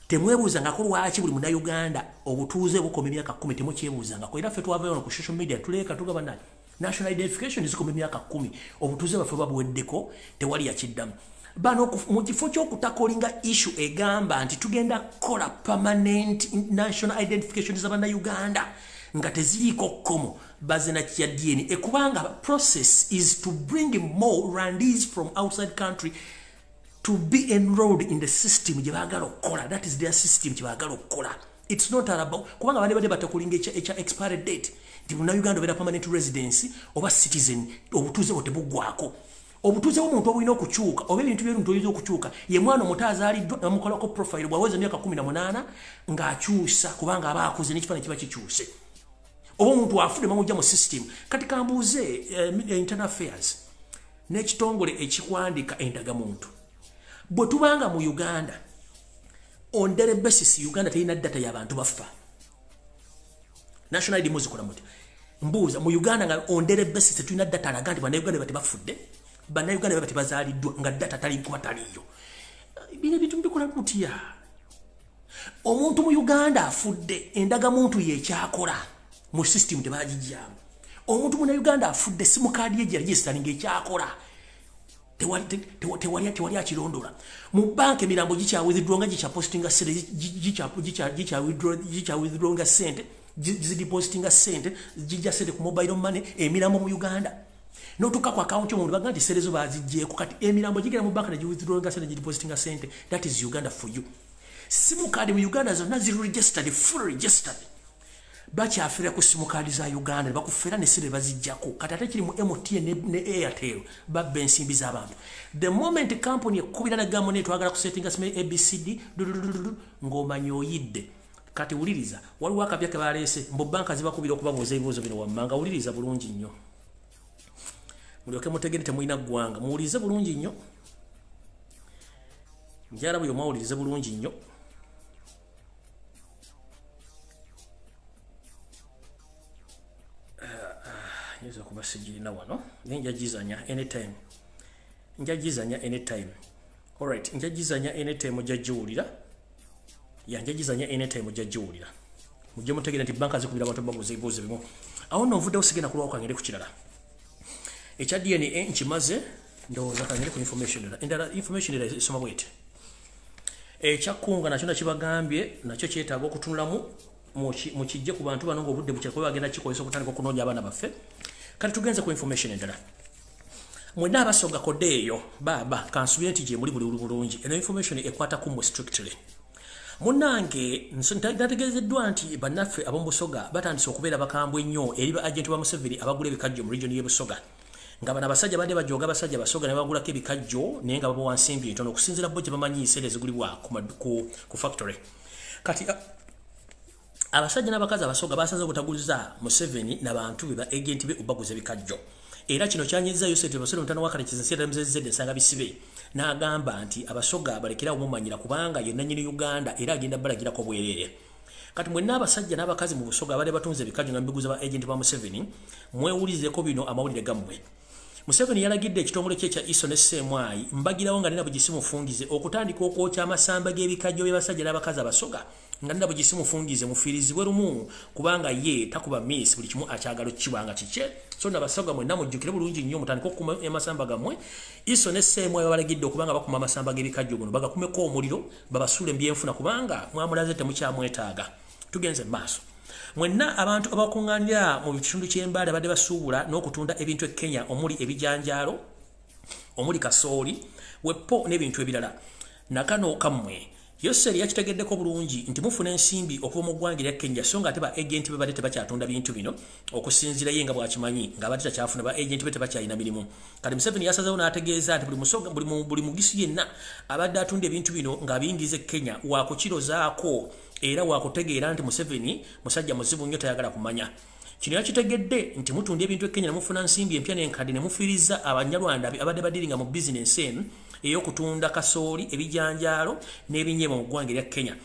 temwebuuzangako lwaki buli Munnayuganda obutuuze bukoma emyaka 10? Temukyebuuzangako? Era ffe twavayo ku social media tuleeka tugaba nani national identification zikoma emyaka 10, obutuuze baffe babuweddeko, tewali yakiddamu. Bano mu kifo ky'okutacklinga issue egamba nti tugenda kukola permanent national identification z'Abannayuganda nga teziriiko kkomo, bazina kya DNA, kubanga process is to bring more Rwandese from outside country to be enrolled in the system gye baagala okukola. That is their system gye baagala okukola. It's not about kubanga bali badde batacklinga ekya expired date nti Munnayuganda obeera permanent residence oba citizen, obutuuze bwo tebuggwako. Obutuuze bw'omuntu obulina okukyuka oba ebintu by'omuntu oyinza okukyuka ye mwana omuto azaaliddwa namukolako profile, bw'aweza emyaka 18 ng'akyusa kubanga aba akuze n'ekifaananyi kiba kikyuse, oba omuntu afudde bamujja mu system. Kati kambuuze internal affairs n'ekitongole ekikwandika endagamuntu, bwe tubanga mu Uganda on daily basis Uganda terina data y'abantu bafa, national ID muzikola muti? Mbuuza, mu Uganda nga on daily basis tetulina data alaga nti Bannayuganda bati bafudde, Bannayuganda bati bazaaliddwa, nga data tali kuba taliiyo, bino ebintu mbikola mutya? Omuntu mu Uganda afudde, endagamuntu yekyakola mu system, tebagijjamu. Omuntu Munnayuganda afudde, simu kaadi ye gye ekyakola, tewali akirondola. Mu banka emirambo gikyawithdrawinga, gikyapostinga sente, gikyawithdrawinga sente. Zidepositinga sente, zijja sente ku mobile money, emirambo mu Uganda. N'otuuka ku account y'omuntu bagamba nti sente zo baziggyeeko. Kati emirambo gigenda mu banka ne giwithdrawinga sente, gidepositinga sente. That is Uganda for you. SIM card mu Uganda zonna ziri registered, full registered. Bakyafera ku SIM card za Uganda, bakufera ne sente baziggyako. Kati ate kiri mu MTN ne Airtel, babba ensimbi z'abantu. The moment company ekubira nagamba ne twagala kusettinga SIM ABCD, ng'omanya oyidde. Kati wuliriza, waliwo akapya ke baleese mbu banka zibakubira okubabuuza ebibuuzo bino wammanga. Wuliriza bulungi nnyo, mulyoke mutegere temulina ggwanga. Muwulirize bulungi nnyo, njala buli omu awulirize bulungi nnyo. Nyinza okuba sigirina wano, naye njagizanya anytime, njagizanya anytime. Alright, njagizanya anytime, ojja giwulira. Ya, njagizanya anytime, ojja giwulira. Mujje mutegere nti banka zikubira abantu babuuza ebibuuzo bimu. Awo nno nvuddewo, sigenda kulwawo, kangende ku kirala ekya DNA. Nkimaze ndowooza, kangende ku information endala. Endala, information endala esoma bwete. Ekyakkunga nakyo nakibagambye, nakyo kyetaaga okutunulamu mukijje ku bantu bano ng'obudde bukyali, kuba bagenda kikozesa okutandika okunoonya abaana baffe. Kati tugenze ku information endala. Mwenna abasoga kodde eyo baaba, kansubire nti gye muli buli bulungi. Eno information ekwata ku mmwe strictly. Munnange, nategeezeddwa nti bannaffe ab'omu Busoga batandise okubeera bakambwe ennyo eri ba agenti ba Museveni abagula ebikajjo mu region y'e Busoga, nga bano abasajja badde bajooga abasajja Basoga ne bagulako ebikajjo, naye nga babawa nsimbi ntono okusinziira bo gye bamanyi ensente ezigulibwa ku factory. Kati abasajja n'abakazi Abasoga basanze obutaguliza Museveni n'abantu be, ba agenti be, obaguza ebikajjo. Era kino kyanyiza Yosef Basole mutano wa Kalekezi nsi era nsanga bisibe, n'agamba nti Abasoga balekera omumanyira kubanga ye nannyini Uganda era agenda balagirako bwereere. Kati mwenna abasajja n'abakazi mu Busoga abadde batunze ebikajjo nga mbiguza ba agenti ba Museveni, mwewulizeeko bino amawulire gammwe. Museveni yalagidde ekitongole kye ekya ISO ne CMI mbagirawo nga nina bugisi mufungize okutandika okwokya amasamba g'ebikajjo by'abasajja n'abakazi Abasoga nga nina bugisi mufungize, mufiirizibwe lumu, kubanga ye takuba miss, buli kimu akyagala okukibanga kikye. So n'Abasoga mwenna mujjukire bulungi nnyo, mutandike okukuma amasamba gammwe. ISO ne CMI babalagidde okubanga bakuma amasamba g'ebikajjo guno, bagakumeko omuliro, babasuule mu byenfuna, kubanga mwamulaze temukyamwetaaga. Tugenze mu maaso. Mwenna abantu abakuŋŋaanira mu kitundu ky'Embaale abadde basuubula n'okutunda ebintu e Kenya, omuli ebijanjaalo, omuli kasooli, weppo n'ebintu ebirala, nakano kammwe. Yoseri yakitegeddeko bulungi nti mufuna ensimbi okuva mu ggwanga erya Kenya, so nga ate ba agenti be badde tebakyatunda bintu bino. Okusinziira ye nga bw'akimanyi nga abadde takyafuna, ba agenti be tebakyalina mirimu. Kati Museveni yasazeewo n'ategeeza nti buli Musoga, buli Mugisu yenna abadde atunda ebintu bino ng'abiyingiza e Kenya wakukirozaako era wakutegeera nti Museveni musajja muzibu nnyo, tayagala kumanya. Kino yakitegedde nti mutunda ebintu e Kenya ne mufuna nsimbi empya n'enkadde, ne mufiiriza Abanyarwanda abadde badiringa mu bizinensi eno ey'okutunda kasooli, ebijanjaalo n'ebinyeebwa mu ggwanga erya Kenya.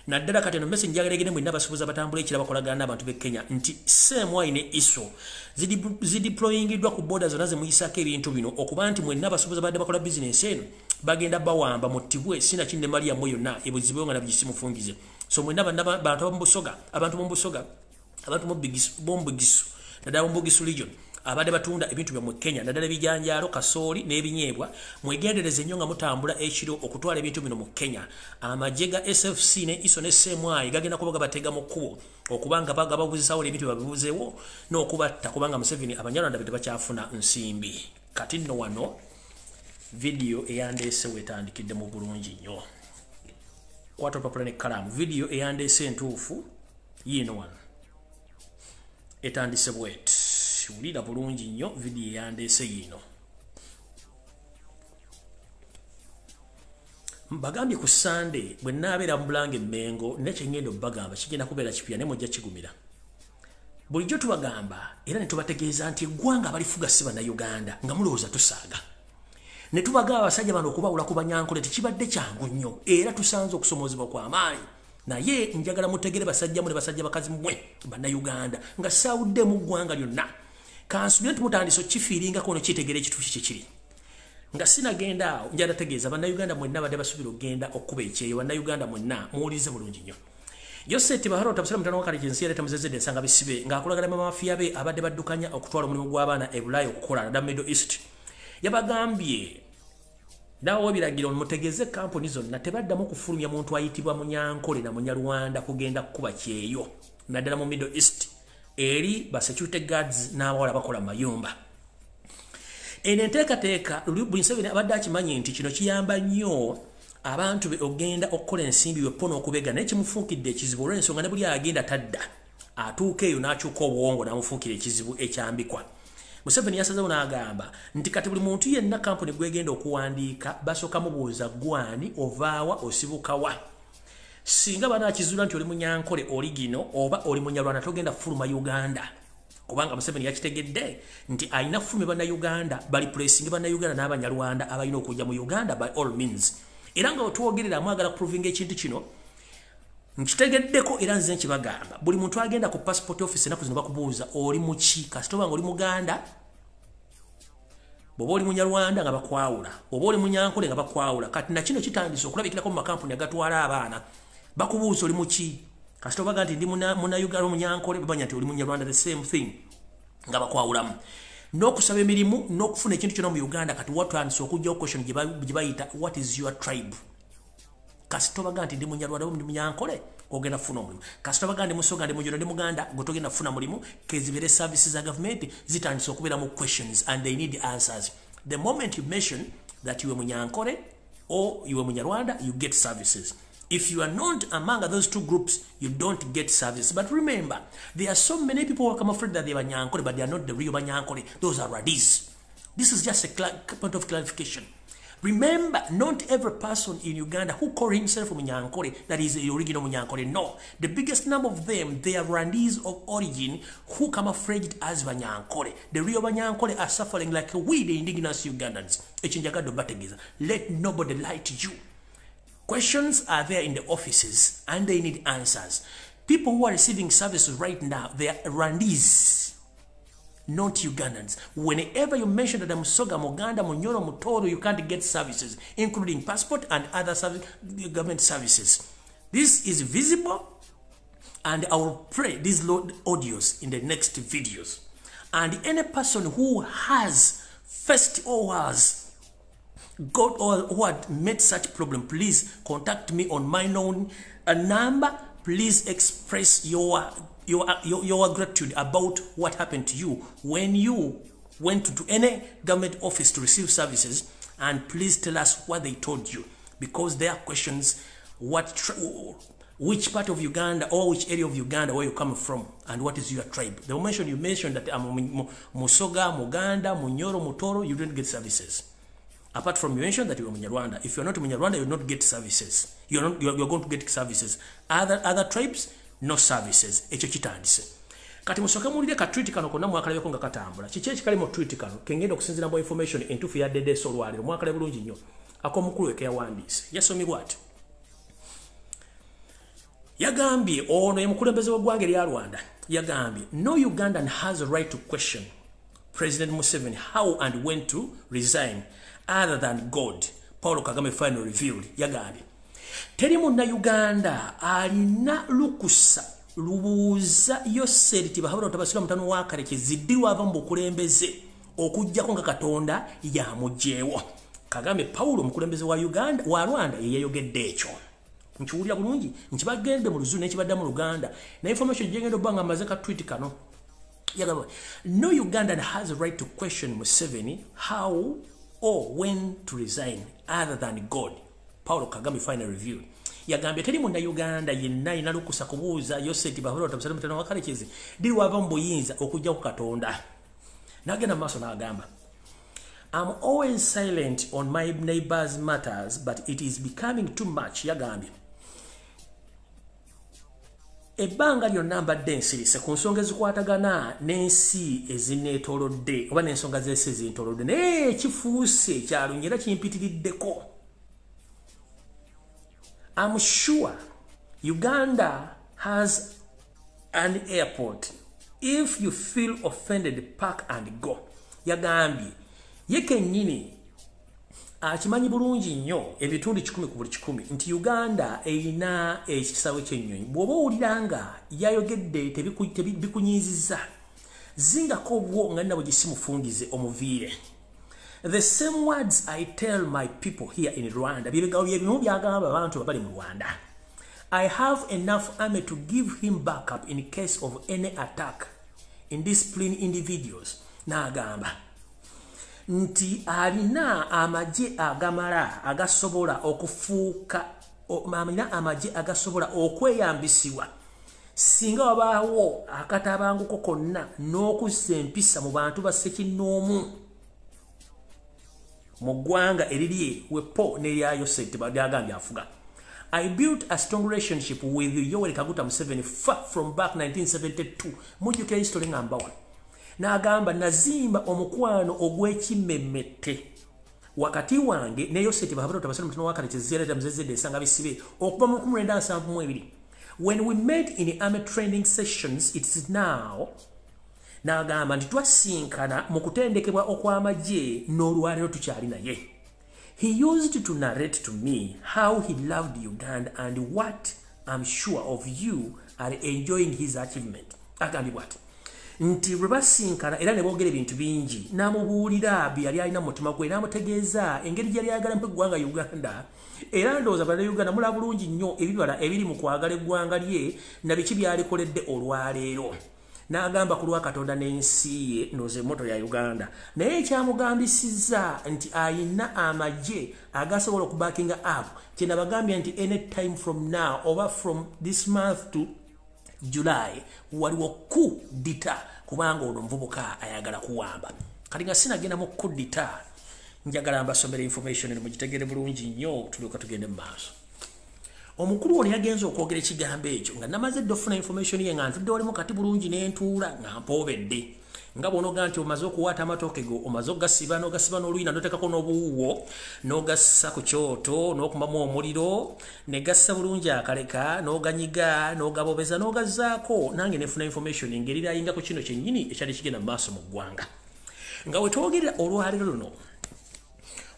Naddala kati eno message njagala egende mwenna abasuubuzi abatambula ekira bakolagana n'abantu b'e Kenya nti CMI ne ISO zideployingiddwa ku border zonna ze muyisaako ebintu bino, okuba nti mwenna abasuubuzi abadde bakola bizinensi eno bagenda bawamba, muttibwe, sinakindi ne mali yammwe yonna ebuzibwewo nga nabugisi mufungize. So mwenna bantu ab'omu Busoga, abantu b'omu Busoga, abantu b'omu Bugisu, naddala b'omu Bugisu region, abadde batunda ebintu byammwe Kenya, naddala ebijanjaalo, kasooli n'ebinyeebwa, mwegendereze nnyo nga mutambula ekiro okutwala ebintu bino mu Kenya. Amagye ga SFC ne ISO ne CMI gagenda kuba gabatega mu kkubo okubanga bagababuzisawo ebintu babibuzeewo n'okubatta, kubanga Museveni Abanyarwanda be tebakyafuna nsimbi. Kati nno wano vidiyo eyandeese wetandikidde mu bulungi nnyo. Kwata olupapula n'ekkalaamu. Vidiyo eyandeese entuufu yiino wano, etandise bweti. Wulira bulungi nnyo, vidiyo eyandeese yiino. Mbagambye ku Sande bwe naabeera mu Bulange Emmengo, naye kyengenda obbagamba kigenda kubeera kipya, naye mujja kigumira. Bulijjo tubagamba era ne tubategeeza nti eggwanga abalifuga si Bannayuganda, nga mulowooza tusaaga. Ne tubagamba abasajja bano okubawula ku Banyankole tekibadde kyangu nnyo, era tusanze okusomoozebwa kw'amaanyi. Naye njagala mutegere, basajja mu ne basajja bakazi mmwe Bannayuganda, nga saawudde mu ggwanga lyonna, kansubire nti mutandise okifiiringako no kitegeera ekituufu kikiri. Nga sinagenda awo, njagala tegeeza Bannayuganda mwenna badde basuubira okugenda okkuba ekyeyo. Bannayuganda mwenna muwulirize bulungi nnyo. Yoseti Baharo Tabusira mutano wa Kalekezi yaleeta muzezedde ensanga bisibe ng'akolagana ne bamafiya be abadde baddukanya okutwala omulimu gw'abaana e Bulaaya okukola, naddala Middle East. Yabagambye nawe ebiragiro, mutegeeze kampuni zonna tebaddamu kufulumya muntu ayitibwa Munyankole na Munyarwanda kugenda kukuba kyeyo. Naddala mu Middle East eri ba security guards n'abawala bakola mayumba. Eno enteekateeka Museveni abadde akimanyi nti kino kiyamba nnyo abantu be ogenda okukola ensimbi wepona okubega, naye kimufuukidde ekizibu olw'ensonga ne buli agenda tadda, atuuka eyo n'akyuka obwongo n'amufuukira ekizibu ekyambikwa. Museveni yasazeewo n'agamba nti kati buli muntu yenna kampuni gwegenda okuwandiika basooka mubuuza gwani, ovaawa, osibukawa. Singa banaakizuula nti oli Munyankole oli gino oba oli Munyarwanda, togenda fuluma Uganda, kubanga Museveni yakitegedde nti alina fuluma Bannayuganda, bali pulesinga Bannayuganda n'Abanyarwanda abalina okujja mu Uganda by all means. Era nga otwogerera amwagala kuprovinga ekintu kino nkitegeddeko, era nze nkibagamba, buli muntu agenda ku passport office ennaku zino bakubuuza oli muki. Kasita oba nga oli Muganda, bw'oba oli Munyarwanda nga bakwawula, bw'oba oli Munyankole nga bakwawula. Kati nakino kitandise okulabikirako mu makampuni agatwala abaana, bakubuuza oli muki. Kasita obaga nti ndi Munnayuganda Omunyankole, bamanya nti oli Munyarwanda, the same thing, nga bakwawulamu. N'okusaba emirimu n'okufuna ekintu kyonna mu Uganda, kati watandise okujjawo question gye bayita "What is your tribe?" Kasita obaga nti ndi Munyarwanda oba ndi Munyankole, ogenda kufuna omulimu. Kasita obaga ndi Musoga, ndi Munyoro, ndi Muganda, gwe togenda kufuna mulimu. Kezibeere services za gavumenti zitandise okubeera mu questions and they need answers. The moment you mention that you are Munyankole or you are Munyarwanda, you get services. If you are not among those two groups, you don't get service. But remember, there are so many people who are afraid that they are Banyankole, but they are not the real Banyankole. Those are Radis. This is just a point of clarification. Remember, not every person in Uganda who call himself Munyankole, that is the original Munyankole. No. The biggest number of them, they are Rwandese of origin who camouflaged as Banyankole. The real Banyankole are suffering like we, the indigenous Ugandans. Ekyo bategeeza. Let nobody lie to you. Questions are there in the offices and they need answers. People who are receiving services right now, they are Rwandese, not Ugandans. Whenever you mention that I'm Musoga, Muganda, Munyoro, Mutoro, you can't get services, including passport and other service, government services. This is visible, and I will play these audios in the next videos. And any person who has faced or has got or who had met such problem, please contact me on my known number. Please express your gratitude about what happened to you when you went to any government office to receive services, and please tell us what they told you, because there are questions: what which part of Uganda or which area of Uganda where you come from, and what is your tribe. The moment you mentioned that I'm Musoga, Muganda, Munyoro, Mutoro, you don't get services. Apart from you mentioned that you are Munyarwanda. If you're not Munyarwanda, you will not get services. You're not, you're going to get services. Other tribes, no services. Ekyo kitandise. Kati musooke muwulire ka tweet kano konna mwakalabeko nga katambula. Kiki ekikali mu tweet kano? Kengenda okusinziira mu information entuufu ya DDS olwaleero. Mwakale bulungi nnyo. Ak'omukulu eke yawandiise. Yasomebwa ati. Yagambye ono ye mukulembeze w'eggwanga erya Rwanda. Yagambye, "No Ugandan has a right to question President Museveni how and when to resign other than God," Paul Kagame finally revealed. Yagambye teri Munnayuganda alina lukusa lubuuza Yoweri Tibuhaburwa Tabasira mutano wa Karekezi ddi lwava mu bukulembeze okuggyako nga Katonda yamuggyeewo. Kagame Paulo, omukulembeze wa Uganda, wa Rwanda, ye yayogedde ekyo. Nkiwulira bulungi, nkibagende mu Luzungu nekibadda mu Luganda na information gyengenda obba nga amaze ka tweet kano. Yagamba, "No Ugandan has a right to question Museveni how or when to resign other than God," Paulo Kagame finally revealed. Yagambye teri Munnayuganda yenna alina lukusa kubuuza Yoweri Tibuhaburwa Tabasira mutano wa Karekezi ddi lwava mu buyinza okuggyako Katonda. N'agenda mu maaso n'agamba, "I'm always silent on my neighbor's matters, but it is becoming too much." Yagambye ebbanga lyonna mbadde nsirise ku nsonga ezikwatagana n'ensi ezineetoolodde oba n'ensonga z'ensi ezintoolodde, naye kifuuse kyalungi era kimpitiriddeko. "I'm sure Uganda has an airport. If you feel offended, pack and go." Yagambye ye kennyini akimanyi bulungi nnyo 100% ku buli 100 nti Uganda erina ekisaawe ky'ennyonyi. Bw'oba owulira nga yayogedde bikunyiizizza, zingako bwo nga nina bwe gisimufungize omuviire. "The same words I tell my people here in Rwanda." Byebigambo byebimu byagamba abantu abali mu Rwanda. I have enough army to give him backup in case of any attack indiscipline individuals. N'agamba nti alina amagye agamala agasobola okufuuka, alina amagye agasobola okweyambisibwa singa wabaawo akatabanguko konna n'okuzza empisa mu bantu ba ssekinnoomu mu ggwanga erirye wepo n'erya Yoseri lyagambye afuga. I built a strong relationship with Yoweri Kaguta Museveni from back 1972. Mujjukira history nga mbawa. N'agamba nazimba omukwano ogw'ekimmemmette wakati wange ne Yoseri Bahabura Tabasira mutono wa Karekezi Mzezede Ensanga Bisibe okuva mu 1972. When we met in army training sessions, it is now. N'agamba nti twasinkana mu kutendekebwa okw'amagye n'olwaleero tukyali naye. He used to narrate to me how he loved Uganda and what I'm sure of you are enjoying his achievement. Agambye bw'ati nti bwe basinkana era ne boogera ebintu bingi, n'amubuulira bye yali alina mu mutima gwe, n'amutegeeza engeri gy'yali ayagalamu eggwanga Uganda. Era ndowooza Bannayuganda mulaba bulungi nnyo ebibala ebiri mu kwagala eggwanga lye na biki byalikoledde olwaleero. N'agamba ku lwa Katonda n'ensi ye, ndowooza emmoto ya Uganda. Naye ekyamugambisizza nti ayina amagye agasobola okubackinga up, kye nabagambye nti any time from now oba from this month to July waliwo coup d'etat, kubanga ono omuvubuka ayagala kuwamba. Kati nga sinagenda mu coup d'etat, njagala mbasomera information eno mugitegere bulungi nnyo, tulyoka tugende mu maaso. Omukulu ono yagenze okwogera ekigambo ekyo nga namaze dda okufuna information ye, nga ntudde walimu kati bulungi n'entuula nga mpoobedde, nga bw'onoga nti omaze okuwaata amatooke go, omaze okugasiba n'ogasiba n'oluyina n'oteekako n'obuwuwo n'ogassa ku kyoto n'okumamu omuliro ne gassa bulungi akaleka n'oganyiga n'ogabobeza n'ogazzaako. Nange nefuna information ng'erirayinga ku kino kyennyini ekyali kigenda mu maaso mu ggwanga. Nga we twogerera olwaleero luno,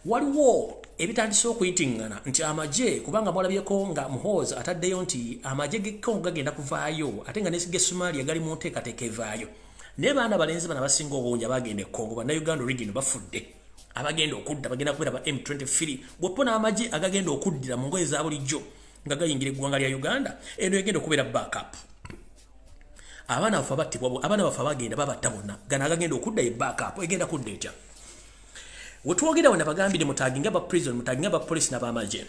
waliwo ebitandise okuyitiŋŋana nti amagye, kubanga mwalabyeko nga Muhoozi ataddeyo nti amagye g'e Congo gagenda kuvaayo, ate nga n'e Somalia gali mu nteekateeka evaayo. Naye baana balenzi bano abasinga obungi abagenda e Congo, Bannayuganda origino bafudde, abagenda okudda bagenda kubeera ba M23. Bw'opo n'amagye agagenda okuddira mu ngoye za bulijjo nga gayingira eggwanga lya Uganda, eno egenda okubeera backup. Abaana baffe abattibwa, abaana baffe abagenda babatta bonna, gano agagenda okudda ye backup egenda kudda etya? Wetwogera wena bagambire mutaginga ba prison, mutaginga ba police n'abamagye.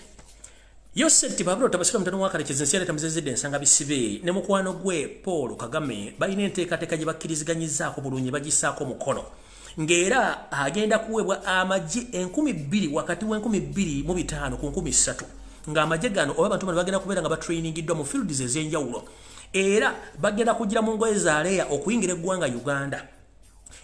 Yoseri Baburo Tabasira mutono wa Karekezi ensi yaleeta Muzezedde Ensanga Bisibe ne mukwano gwe Paul Kagame balina enteekateeka gye bakkiriziganyizzaako bulungi, bagissaako mukono, ng'era agenda kuweebwa amagye 2000, wakati w'2500 ku 3000, ng'amagye gano oba abantu bano bagenda kubeera nga batrainingiddwa mu fields ez'enjawulo, era bagenda kugira mu ngoye za leya okuyingira eggwanga Uganda.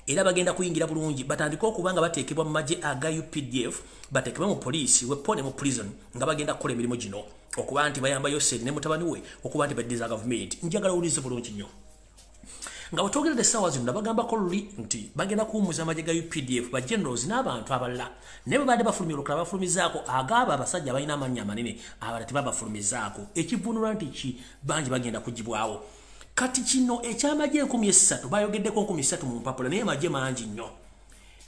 Era bagenda kuyingira bulungi batandike okuba nga bateekebwa mu magye aga UPDF, bateekebwe mu poliisi wepo ne mu prison, nga bagenda kukola emirimu gino okuba nti bayamba Yoseri ne mutabani we okuba nti baddiza gavumenti. Njagala owulirize bulungi nnyo. Nga bwetwogeredde essaawa zino, nabagambako luli nti bagenda kuwummuza amagye ga UPDF, ba generals n'abantu abalala, naye bwe badde bafulumya olukala bafulumizaako agaabo abasajja abalina amannya amanene, abalala tebabafulumizaako, ekivvuunulwa nti ki bangi bagenda kugibwawo. Kati kino ekyamagye 3000, bayogeddeko 3000 mu mpapula, naye amagye mangi nnyo.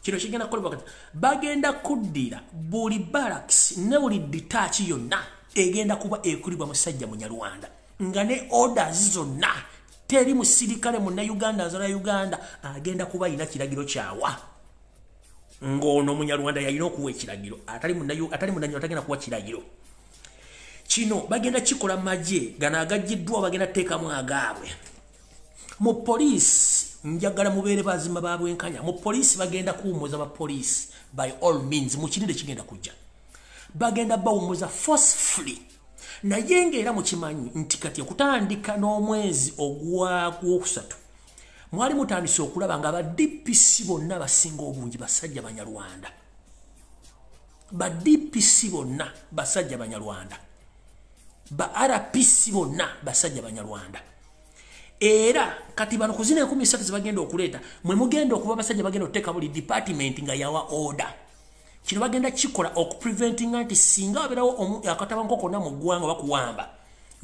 Kino kigenda kukolebwa kati bagenda kuddira buli barracks ne buli detach yonna egenda kuba ekulibwa musajja Munyarwanda, nga ne orders zonna teri musirikale Munnayuganda nzala Uganda agenda kuba alina kiragiro kyawa, ng'ono Munyarwanda yalina okuwa ekiragiro, atali Munnayuganda tagenda kuwa kiragiro. Kino bagenda kikola magye gano agaggiddwa, bagenda kuteekamu agaabwe. Mu poliisi njagala mubeere bazima ba bwenkanya. Mu poliisi bagenda kuwummuza bapoliisi by all means, mu kirinde kigenda kujja bagenda bawummuza forcefully. Naye ng'era mukimanyi nti kati okutandika n'omwezi ogwokusatu mwali mutandise okulaba nga ba DPC bonna basinga obungi basajja Banyarwanda. Ba DPC bonna basajja Banyarwanda, ba RPC bonna basajja Banyarwanda. Era kati bano ku zino 3000 zebagenda okuleeta, mwe mugenda okuba abasajja bagenda okuteeka buli department nga yawa order. Kino bagenda kikola okupreventinga nti singa wabeerawo akatabanguko konna mu ggwanga bakuwamba,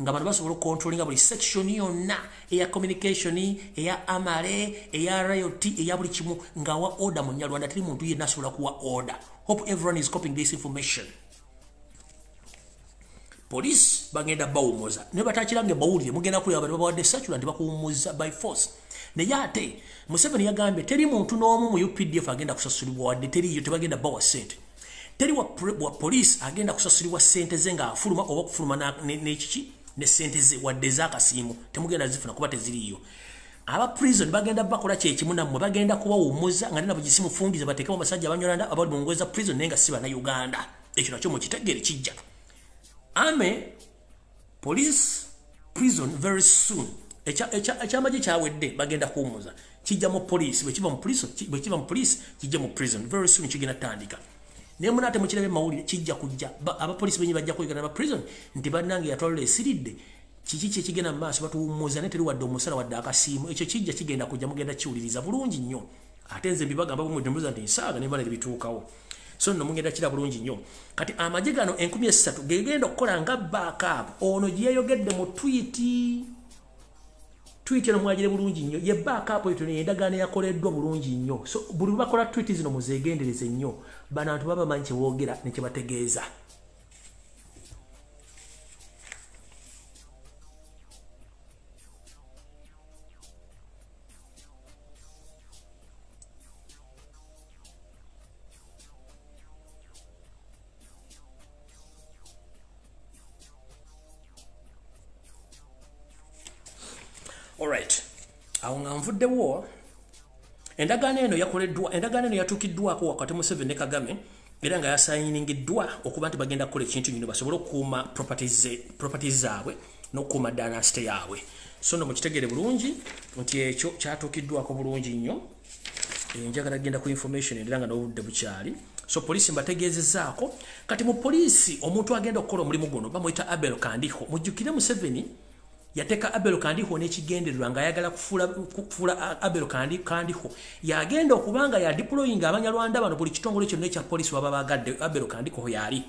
nga bano basobola okucontrollinga buli section yonna eya communication, eya amale, eya riot, eya buli kimu, nga wa order Munyarwanda, teri muntu yenna asobola kuwa order. Hope everyone is copying this information. Police bagenda bawumuza ne batakirange bawulire mugenda kulya abantu babawadde circular nti bakuwumuza by force. Naye ate Museveni yagambye teri muntu n'omu mu UPDF agenda kusasulibwa wadde teriyo, tebagenda bawa ssente. Teri wa police agenda kusasulibwa ssente ze ng'afuluma oba okufuluma n'ekiki ne ssente ze wadde ez'akasiimo temugenda zifuna kuba teziriiyo. Aba prison bagenda bakola kyekimu nammwe, bagenda kubawumuza nga nina bugisimu fungize bateekemu abasajja abanyarwanda abali mu ngoye za prison naye nga si bannayuganda. Ekyo nakyo mukitegeere kijja. Army, police, prison very soon. Ekyamagye kyawedde bagenda kuwumuza. Kijja mu police, bwe kiva mu police, bwe kiva mu police, kijja mu prison very soon kigenda tandika. Naye munaate mukirabe mawulire kijja kujja. Abapoliisi benyi bajja kwegana aba prison nti bannange yatwalula esiridde. Kiki kye kigenda mu maaso batuwummuza naye teri wadde omusala wadde akasiimo. Ekyo kijja kigenda kujja mugenda kiwuliriza bulungi nnyo. Ate nze mbibagamba bwe nti nsaaga ne bana bituukawo. So nno mugenda kira bulungi nnyo. Kati amagye gano 3000 gegenda okukola nga backup. Ono gye yayogedde mu tweet. Tweet eno mwagire bulungi nnyo. Ye backup eyo endagaano yakoleddwa bulungi nnyo. So buli lwe bakola tweet zino muzeegendereze nnyo. Bano abantu baba bamanyi kye boogera ne kye bategeeza. Alright. Awo nga nvuddewo, endagaano eno yakoleddwa, endagaano eno yatuukiddwako wakati Museveni ne Kagame era nga yasayiningiddwa okuba nti bagenda kukola ekintu kino basobole okukuuma properties zaabwe n'okukuuma dynasty yaabwe. So nno mukitegere bulungi nti ekyo kyatuukiddwako bulungi nnyo. Njagala genda ku information endala nga n'obudde bukyali. So poliisi mbategeezezzaako. Kati mu poliisi omuntu agenda okukola omulimu guno bamuyita Abel Kandiho. Mujjukire Museveni yateeka Abel Kandiho n'ekigendererwa ng'ayagala kufuula Abel Kandiho. Yagenda okubanga ya deploying abanyarwanda bano buli kitongole kyonna ekya poliisi waba bagadde Abel Kandiho yali.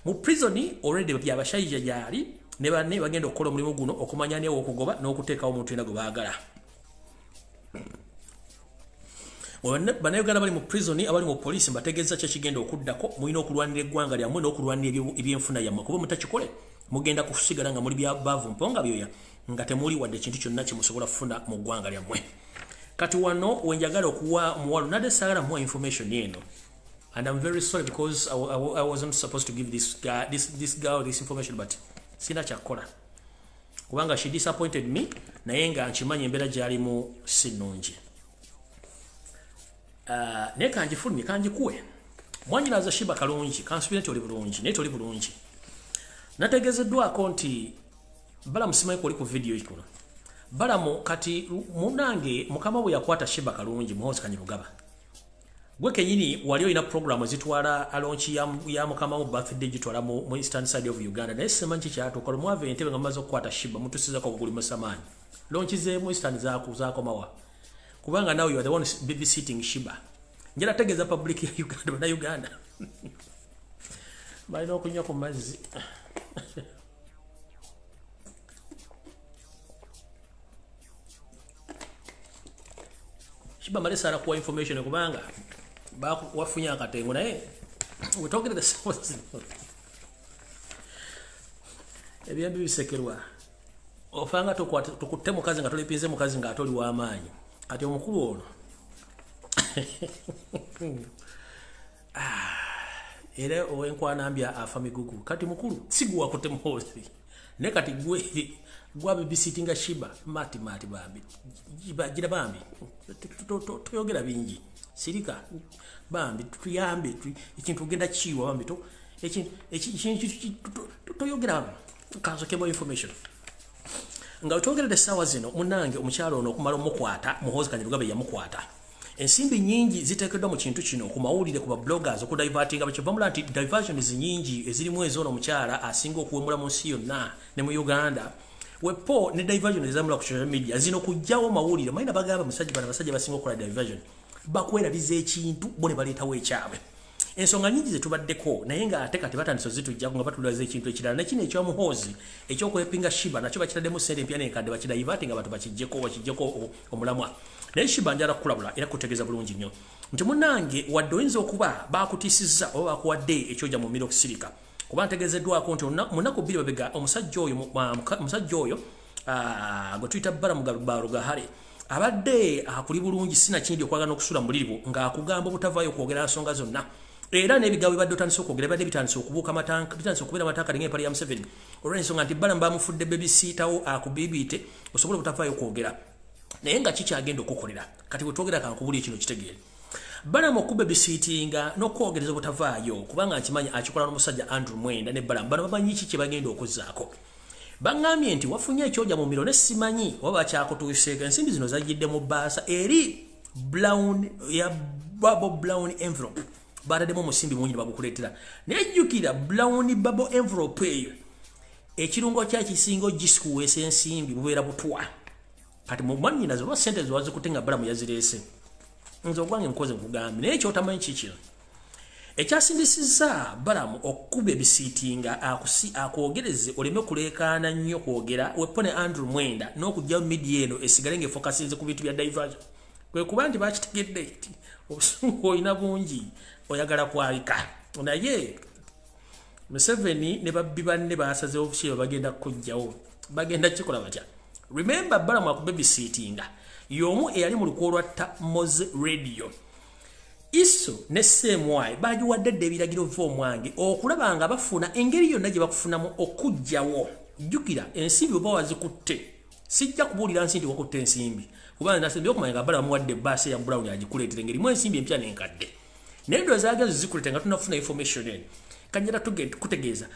Mu prison already byabashayija gyali ne banne bagenda okukola omulimu guno okumanya ne okugoba n'okuteekawo omuntu yenna gwe baagala. Bannayuganda bali mu prison abali mu poliisi mbategeeza ki ekigenda okuddako. Mulina okulwanira eggwanga lyammwe n'okulwanira ebyenfuna yammwe kuba mutakikole mugenda kusigala nga muli byabavu mponga byoya nga temuli wadde ekintu kyonna kye musobola kufuna mu ggwanga lyammwe. Kati wano wenjagala okuwa muwalo nadde saagala muwa information eno. And I'm very sorry because I wasn't supposed to give this guy, this girl this information, but sina kyakukola kubanga she disappointed me naye nga nkimanyi embeera gy'alimu si nnungi. Naye kanjifulumye kanjikuwe. Mwannyinaze Shiba Kalungi kansuubire nti oli bulungi naye toli bulungi. Nategeezeddwako nti Balamu simanyi kwoli ku vidiyo kuno. Balamu kati munnange mukama bwe yakwata Shiba Kalungi Muhoozi Kainerugaba. Gwe kennyini wali olina programu ezitwala alonki ya mukama wo birthday gitwala mu eastern side of Uganda naye simanyi ki kyatuuka lwe mwava Entebbe nga mumaze okukwata Shiba mutusizaako obuguli musamaanyi. Lonki ze mu eastern zaakomawa. Kubanga now you are the one babysitting Shiba. Njala tegeeza public ya Uganda bannayuganda. Balina okunywa ku mazzi. Shiba male sara kuwa information kubanga wafunye akatengo naye wetogere the source. Ebyembi bisekerwa. Ofanga tukutte mukazi nga tolipinze mukazi nga atoli w'amaanyi. Kati omukulu ono era owenkwanambya afa migugu. Kati mukulu siguwa kutte Muhoozi naye kati gwe gwa babysittinga Shiba mati mati bambi gira bambi toyogera bingi sirika bambi tuyambe ekintu ogenda kiwa bambi to ekintu toyogera kansokemo information. Nga otogerera essaawa zino munnange omukyalo ono okumala omukwata Muhoozi Kainerugaba yamukwata. Ensimbi nyingi ziteekeddwa mu kintu kino ku mawulire ku babloggers okudivertinga bakivamula nti diversions nyingi ezirimu ez'ono omukyala asinga okuwemula mu nsi yonna ne mu Uganda. Wepo ne diversion ezamula ku social media zino kujjawo mawulire mayina bagamba musajja bana basajja basinga okukola diversion bakwerabiza ekintu bo ne baleetawo ekyabwe. Ensonga nyingi zetubaddeko naye nga ate kati batandise zitujjako nga batulaza ekintu ekirala ne kino ekya Muhoozi ekyokwepinga Shiba nakyo bakitaddemu ssente empya n'enkadde bakidivert nga abantu bakiggyeko omulamwa. Naye Shiba njala kukulabula era kutegeeza bulungi nnyo nti munnange wadde oyinza okuba baakutiisizza oba bakuwadde ekyoja mu mmiro okusirika Kuba ntegeezeddwako nti mu nnaku 2 mabega omusajja oyo gwe tuyita Balaam Barugahare abadde akuli bulungi sinakindi okwagala n'okusula mu buliri bwo ng'akugamba obutavaayo kwogera nsonga zonna. Era n'ebigambo bibadde otandise okwogera bibadde bitandise okubuuka amatanka, bitandise okubeera amatanka ng'empale ya Museveni, olw'ensonga nti Balaam bamufudde babysitter akubiibiite osobole obutavaayo kwogera. Naye nga kikyagenda okukolera kati bwe twogera kankubuli kino kitegeere. Balaam okubabysittinga n'okwogereza obutavaayo kubanga nkimanyi akikola n'omusajja Andrew Mwenda ne Balaam bano bamanyi ki kye bagenda okuzzaako. Baŋŋambye nti wafunye ekyoja mu miro ne simanyi oba bakyakutuuseeko. Ensimbi zino zajjidde mu bbaasa eri brown ya bubble brown envelope, bataddemu omusimbi mungi ne bagukuleetera. Naye jjukira brown bubble envelope eyo ekirungo kya kisinga ogisikuweesa ensimbi bubeera butwa. Kati mu mwannyinaze oba ssente zewazikutte nga Balaam yazireese, nze ogwange nkoze nkugambe. Naye ekyotamanyi kikino ekyasindisizza Balaam okukuba ebisiitinga akwogereze oleme kuleekaana nnyo kwogera wepone Andrew Mwenda n'okugyawo media eno esigale ng'efokasinze ku bintu bya diversion, kwe kuba nti bakitegedde nti obusungu olina bungi oyagala kwabika. Naye Museveni ne babbi banne basazeewo ki bagenda kuggyawo, bagenda kikola batya? Remember Balaam akubabysittinga y'omu eyali mu lukwo lwa Moze Radio. Iso ne CMY bagiwadde dda ebiragiro va omwange okulaba nga bafuna engeri yonna gye bakufunamu okuggyawo. Jjukira ensimbi oba wazikutte, sijja kubuulira nsi nti wakutte ensimbi, kubanga nasembi okumanya nga Balaam bamuwadde ebbaasa ya brown agikuleetera engeri mu ensimbi empya n'enkadde. Naye ndowooza zagenze zikuleetera nga tunafuna information eno. Kanjala kutegeeza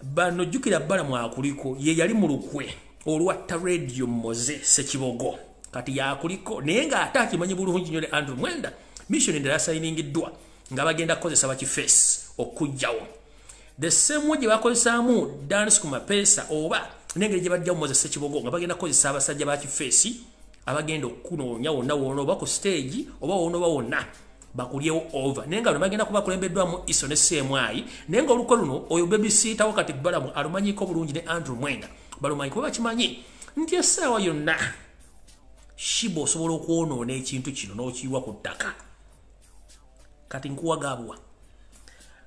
bano, jjukira Balaam akuliko ye yali mu lukwe olwatta Radio Moze Ssekibogo, kati yakuliko naye ng'ate akimanyi bulungi nnyo ne Andrew Mwenda mission endala yasayiningiddwa nga bagenda kukozesa bakifeesi okuggyawo the same way gye bakozesaamu Dance ku Mapesa oba n'engeri gye bajjawo Moses Ssekibogo, nga bagenda kukozesa abasajja ba kifeesi abagenda okunoonya wonna wonna oba ku stage oba wonna oba wonna bakulyewo over. Naye nga bano bagenda kuba bakulembeddwamu ISO ne CMI. Naye nga olukwe luno oyo babysitter wo kati Balaam alumanyiko bulungi ne Andrew Mwenda balumanyi, kuba bakimanyi nti essaawa yonna Shiba osobola okwonoona ekintu kino n'okiyiwa ku ttaka. Kati nkuwagabwa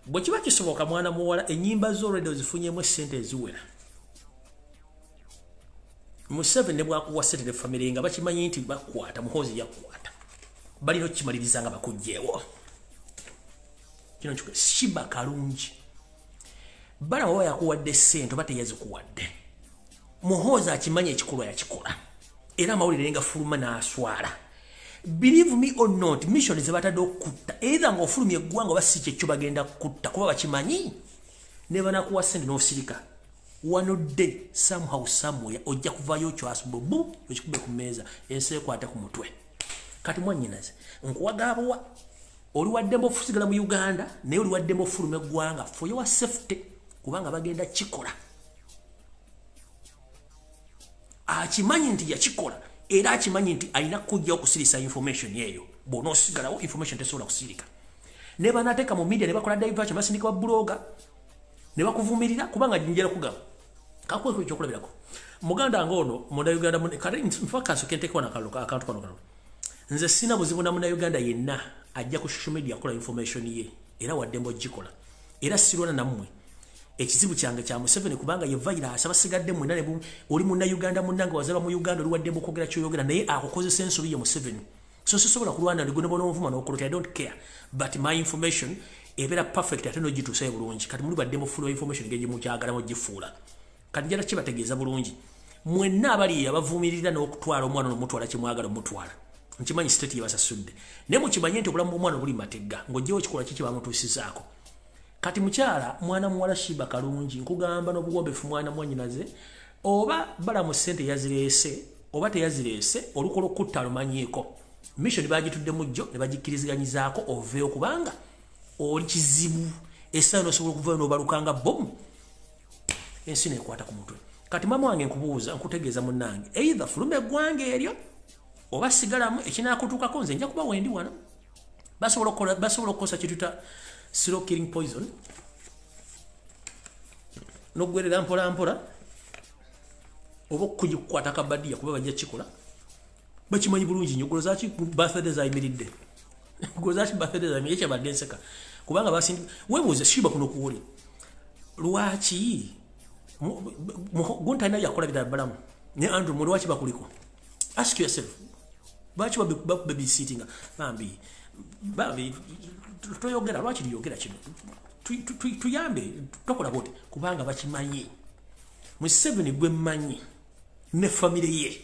bwe kiba kisoboka, mwana muwala, ennyimba zo already ozifunyemu essente eziwera. Museveni ne bwakuwa ssente ne famire nga bakimanyi nti bakwata Muhoozi yakwata, balina okukimaliriza nga bakuggyewo kino. Shiba Kalungi, Balaam oba yakuwadde ssente oba teyazikuwadde, Muhoozi akimanyi ekikolwa yakikola era amawulire nga fuluma n'aswala. Believe me or not, mission ze batadde okutta either ng'ofulumya eggwanga oba si kyekyo bagenda kutta, kuba bakimanyi ne banakuwa ssente n'osirika. One day, somehow, somewhere ojja kuvaayo okyasubu okikube ku mmeeza ensi ekwate ku mutwe. Kati mwannyinaze nkuwagaabuwa, oli waddembe ofusigala mu Uganda, naye oli waddembe ofuluma eggwanga for your safety, kubanga bagenda kikola. Akimanyi nti yakikola era akimanyi nti alina kujja okusirisa information eyo. Bw'onoosigalawo information tesobola kusirika. Ne banateeka mu media ne bakola diversion, basindika ba blogger ne bakuvumirira, kubanga njera kugamba kakuwe ekyokulabirako muganda nga ono Munnayuganda. Kale nfa kansooke nteekeko akantu kano kano. Nze sina buzibu na Munnayuganda yenna ajja ku social media akola information ye, era waddembe ogikola, era sirwana nammwe. Ekizibu kyange kya Museveni, kubanga ye virus abasigadde mwenna. Ne oli Munnayuganda munnange wazalwa mu Uganda, oli waddembe okwogera kyoyogera, naye akukozesa ensobi ye Museveni. So sisobola kulwana ndigwe nebononvuma n'okolota, I don't care, but my information ebeera perfect ate n'ogituusayo bulungi. Kati muli badde mufuula information ngeri mukyagala mugifuula. Kati njala kibategeeza bulungi mwenna abali abavumirira n'okutwala omwana nomutwala kyemwagala omutwala. Nkimanyi state yebasasudde, naye mukimanye nti obulamu bw'omwana buli mategga ng'oggyewo ekikolwa kiki bamutuusizaako. Kati mukyala, mwana muwala Shiba Kalungi, nkugamba n'obuwombefu, mwana mwannyinaze, oba Balaam ssente yazireese oba teyazireese, olukola okutta alumanyiiko. Mission bagituddemu jjo ne bagikkiriziganyizaako oveewo, kubanga oli kizibu. Essaawa nosobola okuvayo n'obalukanga bomu, ensi neekwata ku mutwe. Kati maama wange nkubuuza, nkutegeeza munnange, either fuluma eggwanga eryo oba sigalamu. Ekinaakutuukako nze nja kuba wendi wano. Basobola okukozesa kyetuta slow killing poison n'oggwerera mpola mpola oba okugikukwata kabadiya, kuba bajja kikola, bakimanyi bulungi nnyo. Golo zaki birthday zayimiridde? Golo zaki birthday zayimiridde? Kyabadde nseka kubanga basindi. Weebuuze Shiba kuno kuwoli Lwaki Gunta alina yakola bidala Balamu ne Andrew mu lwaki bakuliko? Ask yourself, lwaki babysittinga? Bambi bambi toyogera, lwaki lyogera kino? Tuyambe tokola bote kubanga bakimanyi. Museveni gwe mmanyi ne famire ye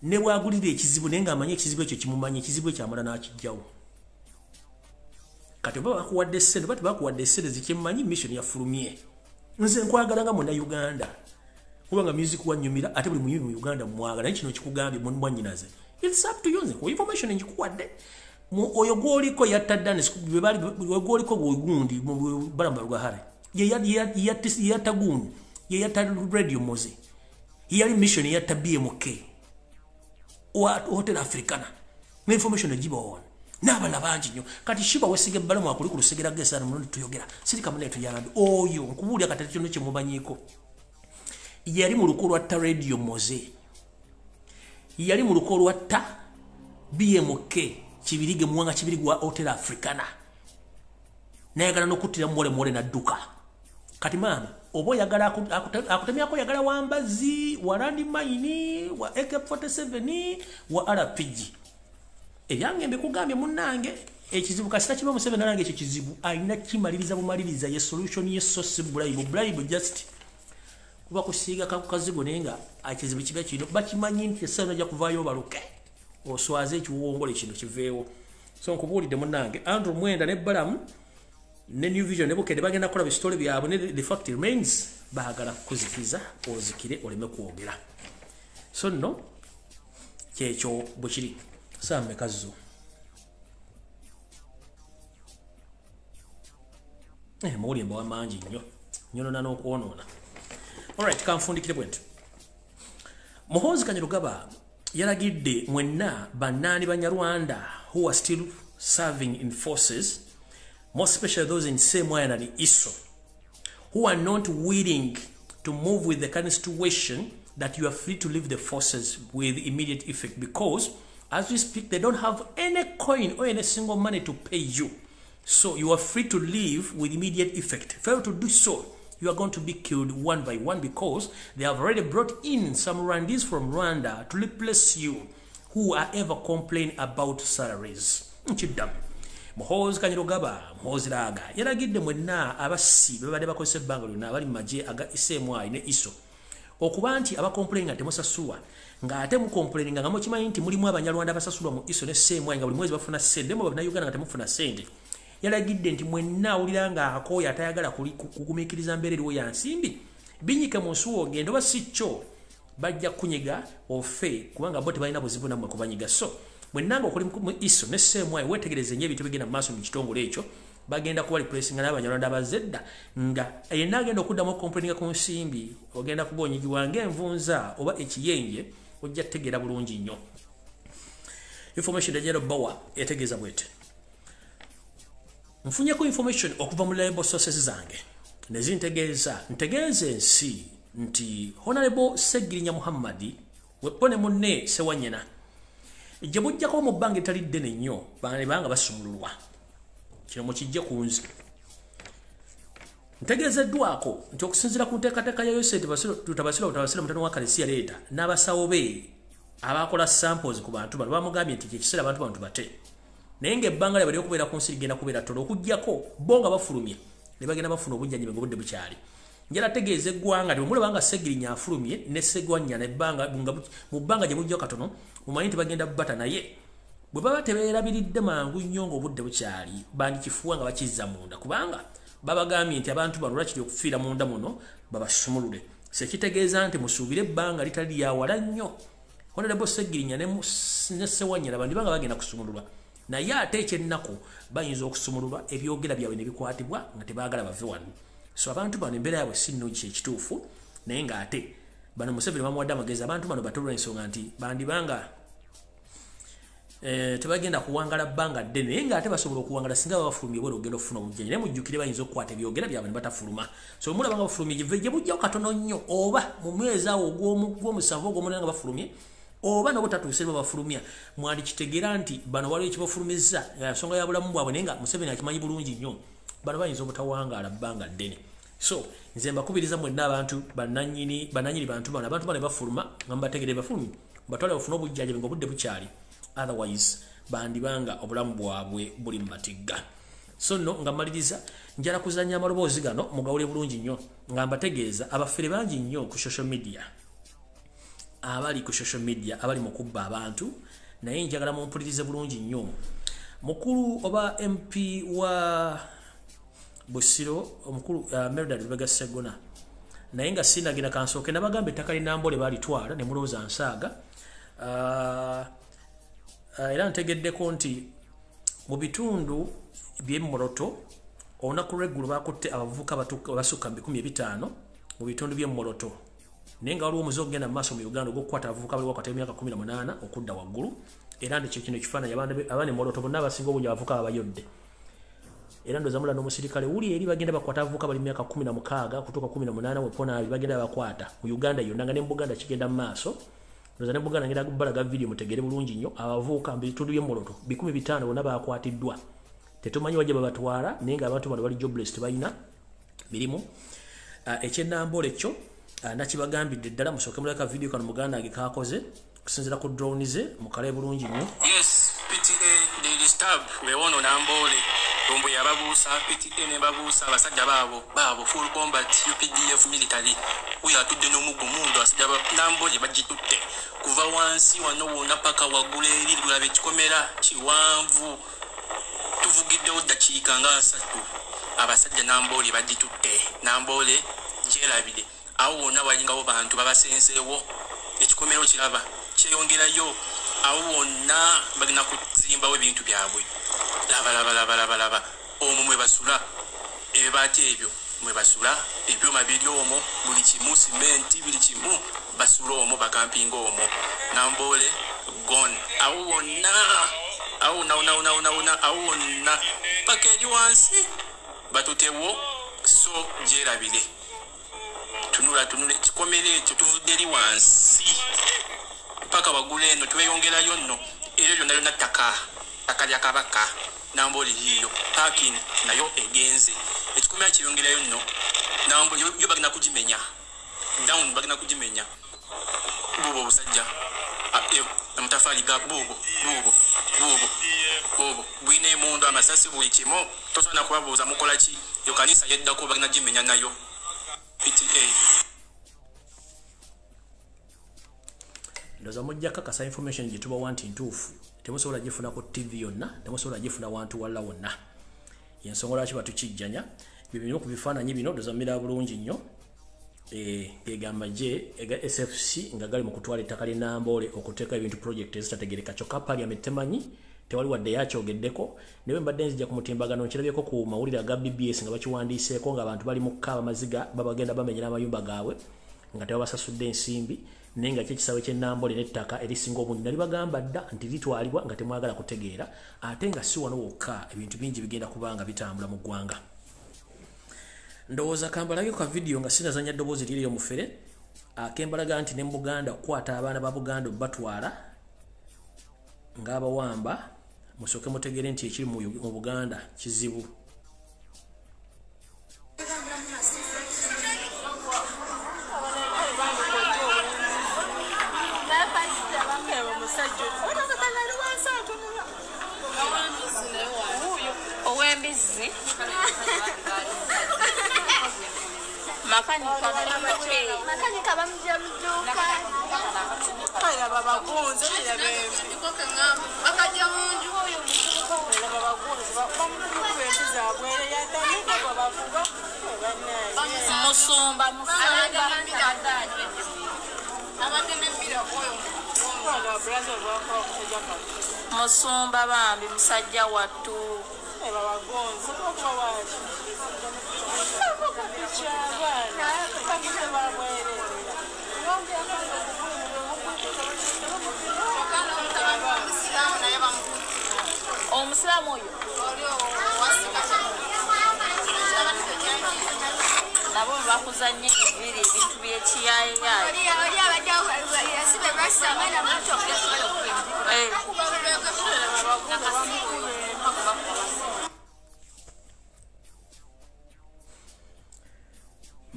ne bwagulira ekizibu naye ng'amanyi ekizibu ekyo kimumanyi, ekizibu ekyo amala n'akijjawo. Kati oba bakuwadde ssente oba tebakuwadde ssente, zikyemanyi mission yafulumye. Nze nkwagala nga Munnayuganda kubanga music wanyumira, ate buli muyimbi mu Uganda mwagala, naye kino kikugambye mwannyinaze, it's up to you. Nze ku information nkikuwadde. Oyo gwoliko yatta Danis, gwoliko gundi Balamu Barugahara ye yatta gundi, ye yatta Radio Mowzey, yali mission yatta BMK wa Hotel Africana ne information egibawa n'abalala bangi nnyo. Kati Shiba wesiga Balamu akuli ku lusegera gesana mulundi tuyogera sirika munne tuyambe oyo nkubuulira. Kati kino kyemumanyiiko, yali mu luko lwatta Radio Mowzey, yali mu luko lwatta BMK Kibirige, Muwanga Kibirige wa Hotel Africana, nayagala n'okuttira muwole muwole nadduka. Kati maama oba oyagala akutemyako, oyagala wambazi wa landmine wa AK47 wa RPG, ebyange mbikugambye munnange. Ekizibu kasita kiba Museveni nange ekyo kizibu alina kimaliriza bumaliriza, ye solution ye, so si bribe. Bribe just kuba kusiiga kazigo, naye nga ekizibu kiba kino bakimanyi nti essaawa ajja kuvaayo baluke oswaze ekiwongole kino kiveewo. So nkubuulidde munnange, Andrew Mwenda ne Balamu ne New Vision ne Bukedde bagenda kukola bisitole byabwe ne the fact remains baagala kuzikiza ozikire oleme kwogera. So nno kyekyo bwe kiri. Saa mmeka zo? Mawulire mbawa mangi nnyo, nyonoona n'okwonoona. Alright, kanfundikire bwe nti Muhoozi Kainerugaba yalagidde mwenna bannaani Banyarwanda who are still serving in forces, more especially those in CMI and ISO, who are not willing to move with the current situation, that you are free to leave the forces with immediate effect, because as we speak they don't have any coin or any single money to pay you. So you are free to leave with immediate effect. Fail to do so, you are going to be killed one by one, because they have already brought in some Rwandese from Rwanda to replace you who are ever complain about salaries. Nkiddamu, Muhoozi Kainerugaba, Muhoozi Raaga, yalagidde mwenna abassi babadde bakozesa ebbanga lyonna abali mu magye aga CMI ne ISO okuba nti abacomplaininga temusasulwa, ng'ate mucomplaininga nga mukimanyi nti mulimu Abanyarwanda abasasulwa mu ISO ne CMI nga buli mwezi bafuna ssente, mu Bannayuganda nga temufuna ssente. Yalagidde nti mwenna awulira nga akooye atayagala kugumiikiriza mbeera eriwo ya nsimbi, binyike mu nsuwa ogende, oba si kyo bajja kunyiga ofe, kubanga bo tebalina buzibu nammwe kubanyiga. So mwenna nga okuli mu ISO ne CMI, weetegereze nnyo ebintu bigenda mu maaso mu kitongole ekyo. Bagenda kuba replacinga n'Abanyarwanda abazedda, nga yenna agenda okuddamu okucomplaininga ku nsimbi ogenda kuba onyigibwa ng'envunza oba ekiyenje, ojja kutegeera bulungi nnyo. Information ejero bawa etegeeza bwete: nfunyeko information okuva mu reliable sources zange nezintegeeza, ntegeeza ensi nti Honorable Segirinya Muhammadi wepone munne Sewanyana gye bujjako mu bbanga etali ddene nnyo banga basumululwa. Kino mukijje ku nze. Ntegeezeddwako nti okusinziira ku nteekateeka ya Yosef Tabasira Tabasira mutano wa Kalisiya leeta n'abasawo be abakola samples ku bantu bano, bamugambye nti kyekiseera abantu bantu bate, naye ng'ebbanga lyabwe ly'okubeera ku nsi ligenda kubeera ttono, okuggyako bo nga bafulumye ne bagenda bafuna obujjanjabi nga obudde bukyali. Njala tegeeza eggwanga nti bwemulaba nga Segirinya afulumye ne Segwanyana ebbanga mu bbanga gye bujjako katono, mumanyi nti bagenda bata, naye bwe baba tebeerabiridde mangu nnyo ng'obudde bukyali, bandikifuwa nga bakizza munda, kubanga babagambye nti abantu bano lwakiri okufiira munda muno babasumulule. Sekitegeeza nti musuubire ebbanga litali lyawala nnyo Honorable Segirinya ne Sewanyana bandibanga bagenda kusumululwa, naye ate ekyennaku bayinza okusumululwa ebyogera byabwe ne bikwatibwa nga tebaagala bave wano. So abantu bano embeera yaabwe si nnungi, kyekituufu, naye ng'ate bano Museveni bamuwadde amagezi abantu bano batolwa ensonga nti bandibanga tebagenda kuwangala bbanga ddene, naye ng'ate basobola okuwangala singa babafulumye bwera ogenda okufuna obujjanyi. Naye mujjukire bayinza okukwata ebyogera byabwe ne batafuluma. So mulaba nga bafulumye gye bujjawo katono nnyo, oba mu mwezi awo ogw'omusanvu, ogw'omunaana nga bafulumye, oba nabo tatuuse babafulumya, mwandikitegeera nti bano waliwo ekibafulumizza, ensonga ya bulamu bwabwe, naye nga Museveni akimanyi bulungi nnyo bano bayinza obutawangaala bbanga ddene. So nze mbakubiriza mwenna abantu bananyini bantu bano, abantu bano bafuluma nga mbategere bafulumi batwale bafuna obujjanjabi nga obudde bukyali, otherwise bandibanga obulamu bwabwe buli mu matigga. So nno nga mmaliriza njala kuzannya amaloboozi gano mugawule bulungi nnyo nga mbategeeza abafere bangi nnyo ku social media, abali ku social media abali mu kubba abantu, naye njagala mumpulirize bulungi nnyo. Mukulu oba MP wa Busiro omukulu Merdad Lubega Ssegona, naye nga sinagenda kansooke nabagamba ettaka lya Nambole balitwala ne mulowooza nsaaga. Era ntegeddeko nti mu bitundu by'e Moroto olunaku lw'eggulo bakutte abavubuka abasukka mu 500 mu bitundu by'e Moroto, naye nga waliwo omuze ogenda mu maaso mu Uganda ogw'okukwata abavubuka bali wakati w'emyaka 18 okudda waggulu. Era ndekyo kino ekifaananyi abaana e Moroto bonna abasinga obungi abavubuka babayodde. Era ndowooza mulaba n'omusirikale wuli eri bagenda bakwata abavubuka bali mu myaka 16 kutuuka 18 wepona bagenda bakwata mu Uganda yonna, nga ne mu Buganda kigenda mu maaso. Ndowooza ne mu Buganda ngenda kubalaga vidiyo mutegere bulungi nnyo. Abavubuka mu bitundu by'e Moroto 500 bonna bakwatiddwa, tetumanyi wajja babatwala, naye ng'abantu bano bali jobless, tebalina mirimu. Eky'Enambole kyo nakibagambidde ddala, musooke mulabika vidiyo kano muganda wange kakoze okusinziira ku drone ze, mukale bulungi nnyo. Yes, PTA they disturb wewono Nambole Lumbuye yababuusa, PTA ne babuusa abasajja baabo full combat UPDF military. Uyo atudde n'omuggo mundu, abasajja ba Nambole bagitutte kuva wansi wano wonna paka waggulu eri lulaba ekikomera kiwanvu. Tuvugiddewo ddakiika nga 3, abasajja Nambole bagitutte. Nambole gyerabire awo wonna walingawo bantu babasenzeewo, ekikomera okiraba kyeyongerayo awo wonna bagenda kuzimbawo ebintu byabwe. Laba laba laba laba laba omwo mwe basula, ebibaati ebyo mwe basula, ebyuma biri omwo, buli kimu simenti buli kimu basula omwo, bakampinga omwo. Nambole gone awo wonna, awo wonna wonna wonna wonna wonna awo wonna paka eri wansi batutewo. So gyerabire, tunula tunula ekikomera ekyo, tuvudde eri wansi paka waggulu eno tweyongerayo nno, eryo lyonna lyonna ttaka lya Kabaka. Nambole yiiyo parking nayo egenze, ekikomera kyeyongerayo nno. Nambole yo bagenda kugimenya down, bagenda kugimenya. Bubo obusajja amatafaali ga bubo bubo bubo bubo bwina emundu, amasasi buli kimu, tosobola kubabuuza mukola ki. Yo kanisa yeddako bagenda gimenya nayo PTA. Ndowooza mujja kakasa information gye tubawa nti ntuufu, temusobola gifuna ku TV yonna, temusobola gifuna wantu walla wonna. Yensonga lwaki batukijjanya bye ku bifaananyi bino, ndowooza mumira bulungi nnyo. Ge amagye ega SFC nga gali mu kutwala ettaka ly'e Nambole okuteeka ebintu project ezitategereka, kyokka parliament temanyi, tewali wadde yakyogeddeko. Naye mbadde nzija ku mutimbagano nkirabyeko ku mawulire aga BBS nga bakiwandiiseeko ng'abantu bali mu kukaaba maziga, babagenda bamenyera amayumba gaabwe nga tebabasasudde ensimbi, naye nga kyekisawe ky'e Nambole n'ettaka erisinga obungi nali bagamba dda nti litwalibwa nga temwagala kutegeera, ate nga si wano wokka, ebintu bingi bigenda kuba nga bitambula mu ggwanga. Ndowooza kambalage ka vidiyo nga sinazannya ddoboozi liri omufere akembalaga nti ne mu Buganda okukwata abaana ba Buganda batwala ng'abawamba, musooke mutegere nti ekiri mu Buganda kizibu. Ow'embizzi makanika bamugya mu dduuka, bakajja mu nju. Musumba musumba bambi musajja wattu. Omusiraamu oyo nabo bakuza nnyo ebibiri ebintu by'ekiyaayaayi.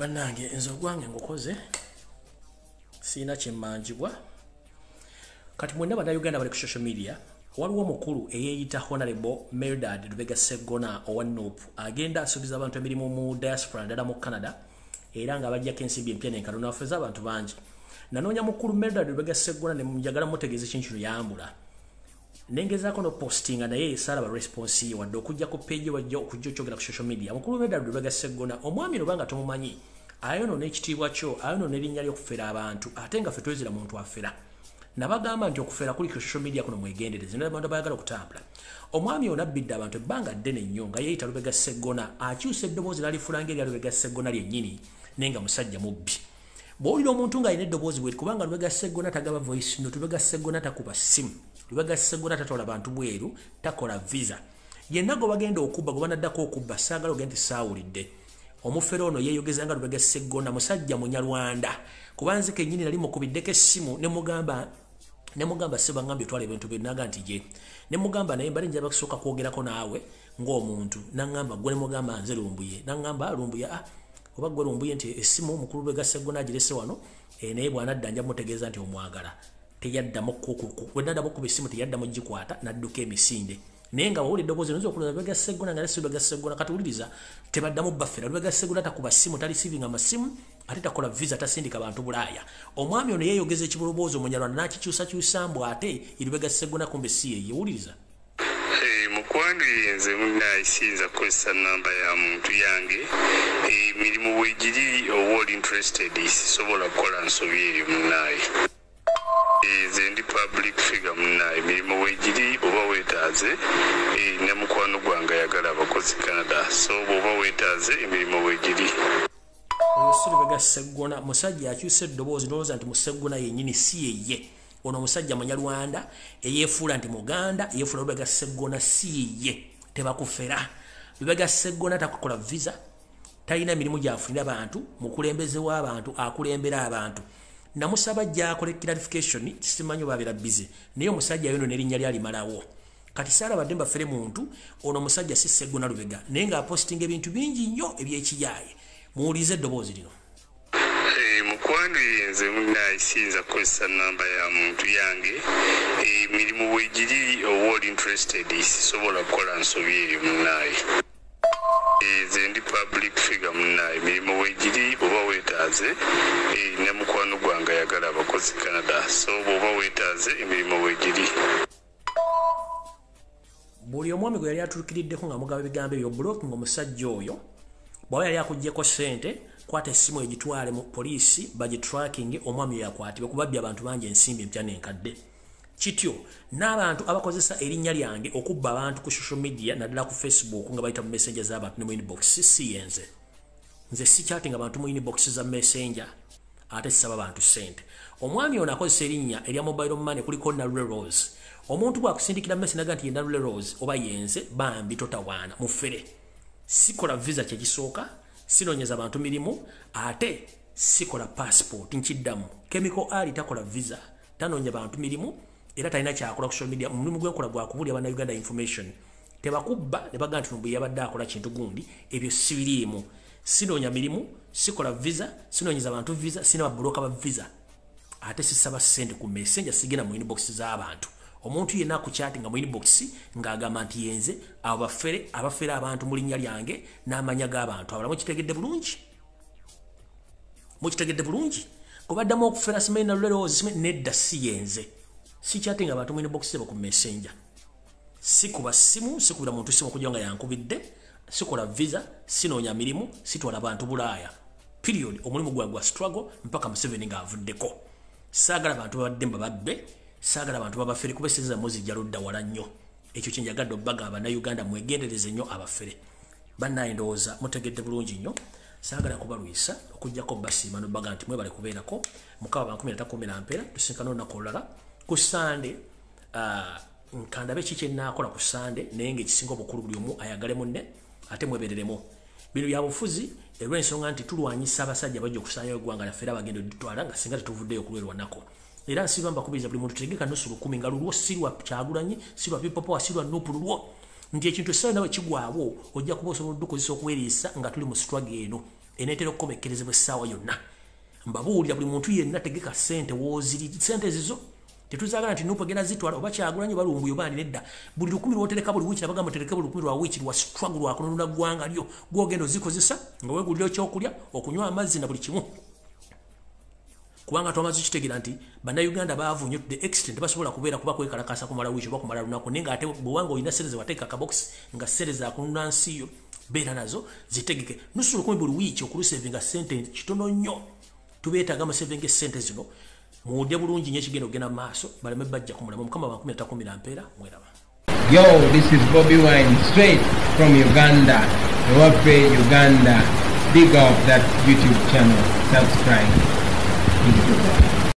Bannange, nze ogwange ngukoze, siina kyemmanjibwa. Kati mwenna Bannayuganda bali ku social media, waliwo omukulu eyeeyita Honorable Mildred Lubega Sseggona owa NUP, agenda asuubiza abantu emirimu mu diaspora, ddala mu Canada, era nga bajjako ensimbi empya n'enkalo n'afeza abantu bangi. Nanoonya mukulu Mildred Lubega Sseggona ne njagala mutegeeza ekintu kino yambula. Nengezaako n'opostinga, naye saalaba response ye wadde okujja ku page, wajja okujja okyogera ku social media. Mukulu Mildred Lubega Sseggona, omwami lobanga tomumanyi, ayonoona ekitiibwa kyo, ayonoona erinnya ly'okufera abantu, ate nga ffe twezira muntu afera. Nabagamba nti okufera kuli ku social media kuno, mwegendereze naye abantu abayagala okutambula. Omwami ono abbidde abantu ebbanga ddene nnyo nga yeeyita Lubega Sseggona, akyusa eddoboozi n'alifula ng'erya Lubega Sseggona lyennyini, naye nga musajja mubbi. Bw'owulira omuntu ng'alina eddoboozi bweri, kubanga Lubega Sseggona tagaba voice note, Lubega Sseggona takuba ssimu, Lubega Sseggona tatwala bantu bweru, takola visa. Yenna gwe bagenda okubba, gwe banaddako okubba, saagala ogende nti saawulidde. Omufere ono yeeyogeza nga Lubega Sseggona, musajja Munyarwanda. Kuba nze kennyini nali mukubiddeko essimu ne mugamba, "Ssebo, ngambye otwala ebintu bye." Naga nti ye. Ne mugamba, "Naye mbadde njagala kusooka kwogerako naawe ng'omuntu." Naŋŋamba, "Gwe?" Ne mugamba, "Nze Lumbuye." Naŋŋamba, "Lumbuye, ah, oba gwe Lumbuye, nti essimu mukulu Lubega Sseggona agirese wano, naye bw'anadda nja mutegeeza nti omwagala." Teyaddamu, bwe naddamu okuba essimu teyaddamu gikwata, n'adduka emisinde. Naye nga wawulira eddoboozi oyinza okulowooza Lubega Sseggona, nga si Lubega Sseggona. Kati wuliriza, tebaddamu baffera. Lubega Sseggona takuba ssimu, tareceivinga masimu, ate takola visa, tasindika bantu Bulaaya. Omwami ono yeeyogeza ekibuloboozi Omunyarwanda n'akikyusakyusa mbu ate Lubega Sseggona, kumbe si yeye. Wuliriza. Mukwano, nze munaye siyinza kukozesa namba ya muntu yange. Emirimu weegiri, oba oli interested, sisobola kukola nsobi eyo munaye. Nze ndi public figure munaye. Emirimu weegiri, oba weetaaze, ne mukwano gwange ayagala abakozi Canada, so bw'oba weetaaze, emirimu weegiri. Oyo si Lubega Sseggona. Musajja akyusa eddoboozi nolowooza nti Museggona yennyini, si yeye. Ono omusajja Munyarwanda eyeefuula nti Muganda, eyeefuula Lubega Sseggona, si yeye. Tebakufera. Lubega Sseggona takukola visa, talina mirimu gyafunira bantu, mukulembeze w'abantu, akulembera abantu. Namusaba gyakole clarification, simanyi oba busy, naye omusajja yono n'erinnya lyalimalawo. Kati saalabadde mbafere muntu. Ono omusajja si Sseggona Lubega, naye ng'apostinga ebintu bingi nnyo ebyekiyaaye. Muwulize eddoboozi lino. Mukwano, nze munaye siyinza kukozesa namba ya muntu yange. Emirimu weegiri, oba oli interested, sisobola kukola nsobi eyo munaye. Nze ndi public figure munaye. Emirimu weegiri, oba weetaaze, ne mukwano gwange ayagala abakozi Canada, so bw'oba weetaaze, emirimu weegiri. Buli omwami gwe yali atuukiriddeko nga mugaba ebigambo ebyo, blocking omusajja oyo. Bw'aba yali akugyeko ssente, kwata essimu egitwale mu poliisi bagitracking, omwami oyo akwatibwe, kubabbye abantu bangi ensimbi empya n'enkadde. Kityo n'abantu abakozesa erinnya lyange okubba abantu ku social media, naddala ku Facebook, nga bayita mu messenger z'abantu ne mu inbox, si yenze. Nze sikyatinga bantu mu inbox za messenger, ate sisaba bantu ssente. Omwami ono akozesa erinnya erya mobile money kuliko Nalule Rose. Omuntu bw'akusindikira message naga nti ye Nalule Rose oba yenze, bambi totawaana, mufere. Sikola visa, kyekisooka. Sinoonyeza bantu mirimu, ate sikola passport. Nkiddamu, Chemical Ali takola visa, tanoonya bantu mirimu, era talina kyakola ku social media. Omulimu gwenkola gwakubulya Bannayuganda information. Tebakubba ne bagaa nti bwe yabadde akola kintu gundi, ebyo sibiriimu. Sinoonya mirimu, sikola visa, sinoonyeza bantu visa, sina babuloka ba visa, ate sisaba ssente ku messenger, sigenda mu inbox z'abantu. Omuntu yenna akuchattinga mu inbox ng'agamba nti yenze, abo bafere, abafere abantu mu linnya lyange n'amanya g'abantu abalala. Mukitegedde bulungi? Mukitegedde bulungi? Kubaddamu okufera, simanyi Nalule, nedda, si yenze. Sichattinga abantu mu inbox zebo ku messenger, sikuba simu, sikubira muntu simu okujja nga yankubidde, sikola visa, sinoonya mirimu, sitwala bantu Bulaaya, period. Omulimu gwa gwa struggle mpaka Museveni ng'avuddeko. Saagala bantu babadde mbababbe, saagala bantu babafere, kuba esente zammwe zijja ludda wala nnyo. Ekyo kyenjagadde obbagamba, Bannayuganda, mwegendereze nnyo abafere. Bannaye, ndowooza mutegedde bulungi nnyo. Saagala kubalwisa okugjako basiima nobaga nti mwebale kubeerako. Mukaba bankumi natakumira mpeera. Tusinkana olunaku olulala ku Sande. Nkandabe ki kyenaakola ku Sande, naye ngaekisinga obukulu, buli omu ayagale munne, ate mwebereremu. Bino byabufuzi, olw'ensonga nti tulwanyisa abasajja bajja okusaanyawo eggwanga lyaffe, era bagenda odutwala nga singa tetuvuddeyo okulwerwanako. Era nsiba mbakubiriza buli muntu tegeka 50,000 nga lulwo, si lwa Kyagulanyi, si lwa People Power, si lwa NUP, lulwo, nti ekintu essaawa nawe kigwawo, ojja kuba osobola oddukozesa okweriisa nga tuli mu struggle eno. Eneetera okukomekkerezebwa essaawa yonna. Mbabuulira buli muntu yenna, tegeka ssente wooziri, ssente zizo tetuzaagala nti NUP egenda zitwala oba Kyagulanyi, balungu oba ani, nedda. Buli 1,000 lwotereka buli wiiki, nabagamba tereke buli 1,000 lwa wiiki, lwa struggle, lwakununula ggwanga lyo. Gwogenda ozikozesa nga weegulira ekyokulya, okunywa amazzi na buli kimu, kubanga twamaze kitegeera nti Bannayuganda baavu nnyo to the extent basobola kubeera kuba kwekalakasa kumala wiiki oba kumala lunaku. Naye ngaate bwewanga olina sente zewateeka kabokisi nga sente zakununula nsi yo, beera nazo, zitegeke. Nusu 1,000 buli wiiki okulusevinga sente kitono nnyo. Tubeetaaga musevinga esente zino, muwulire bulungi nnyo ekigenda okugenda mu maaso, baleme bajja ku mulamu. Mukama bankumi atakumira mpeera, mweraba. Yo, this is Bobby Wine, straight from Uganda. Ewaffe Uganda. Big up that YouTube channel. Subscribe. Thank you.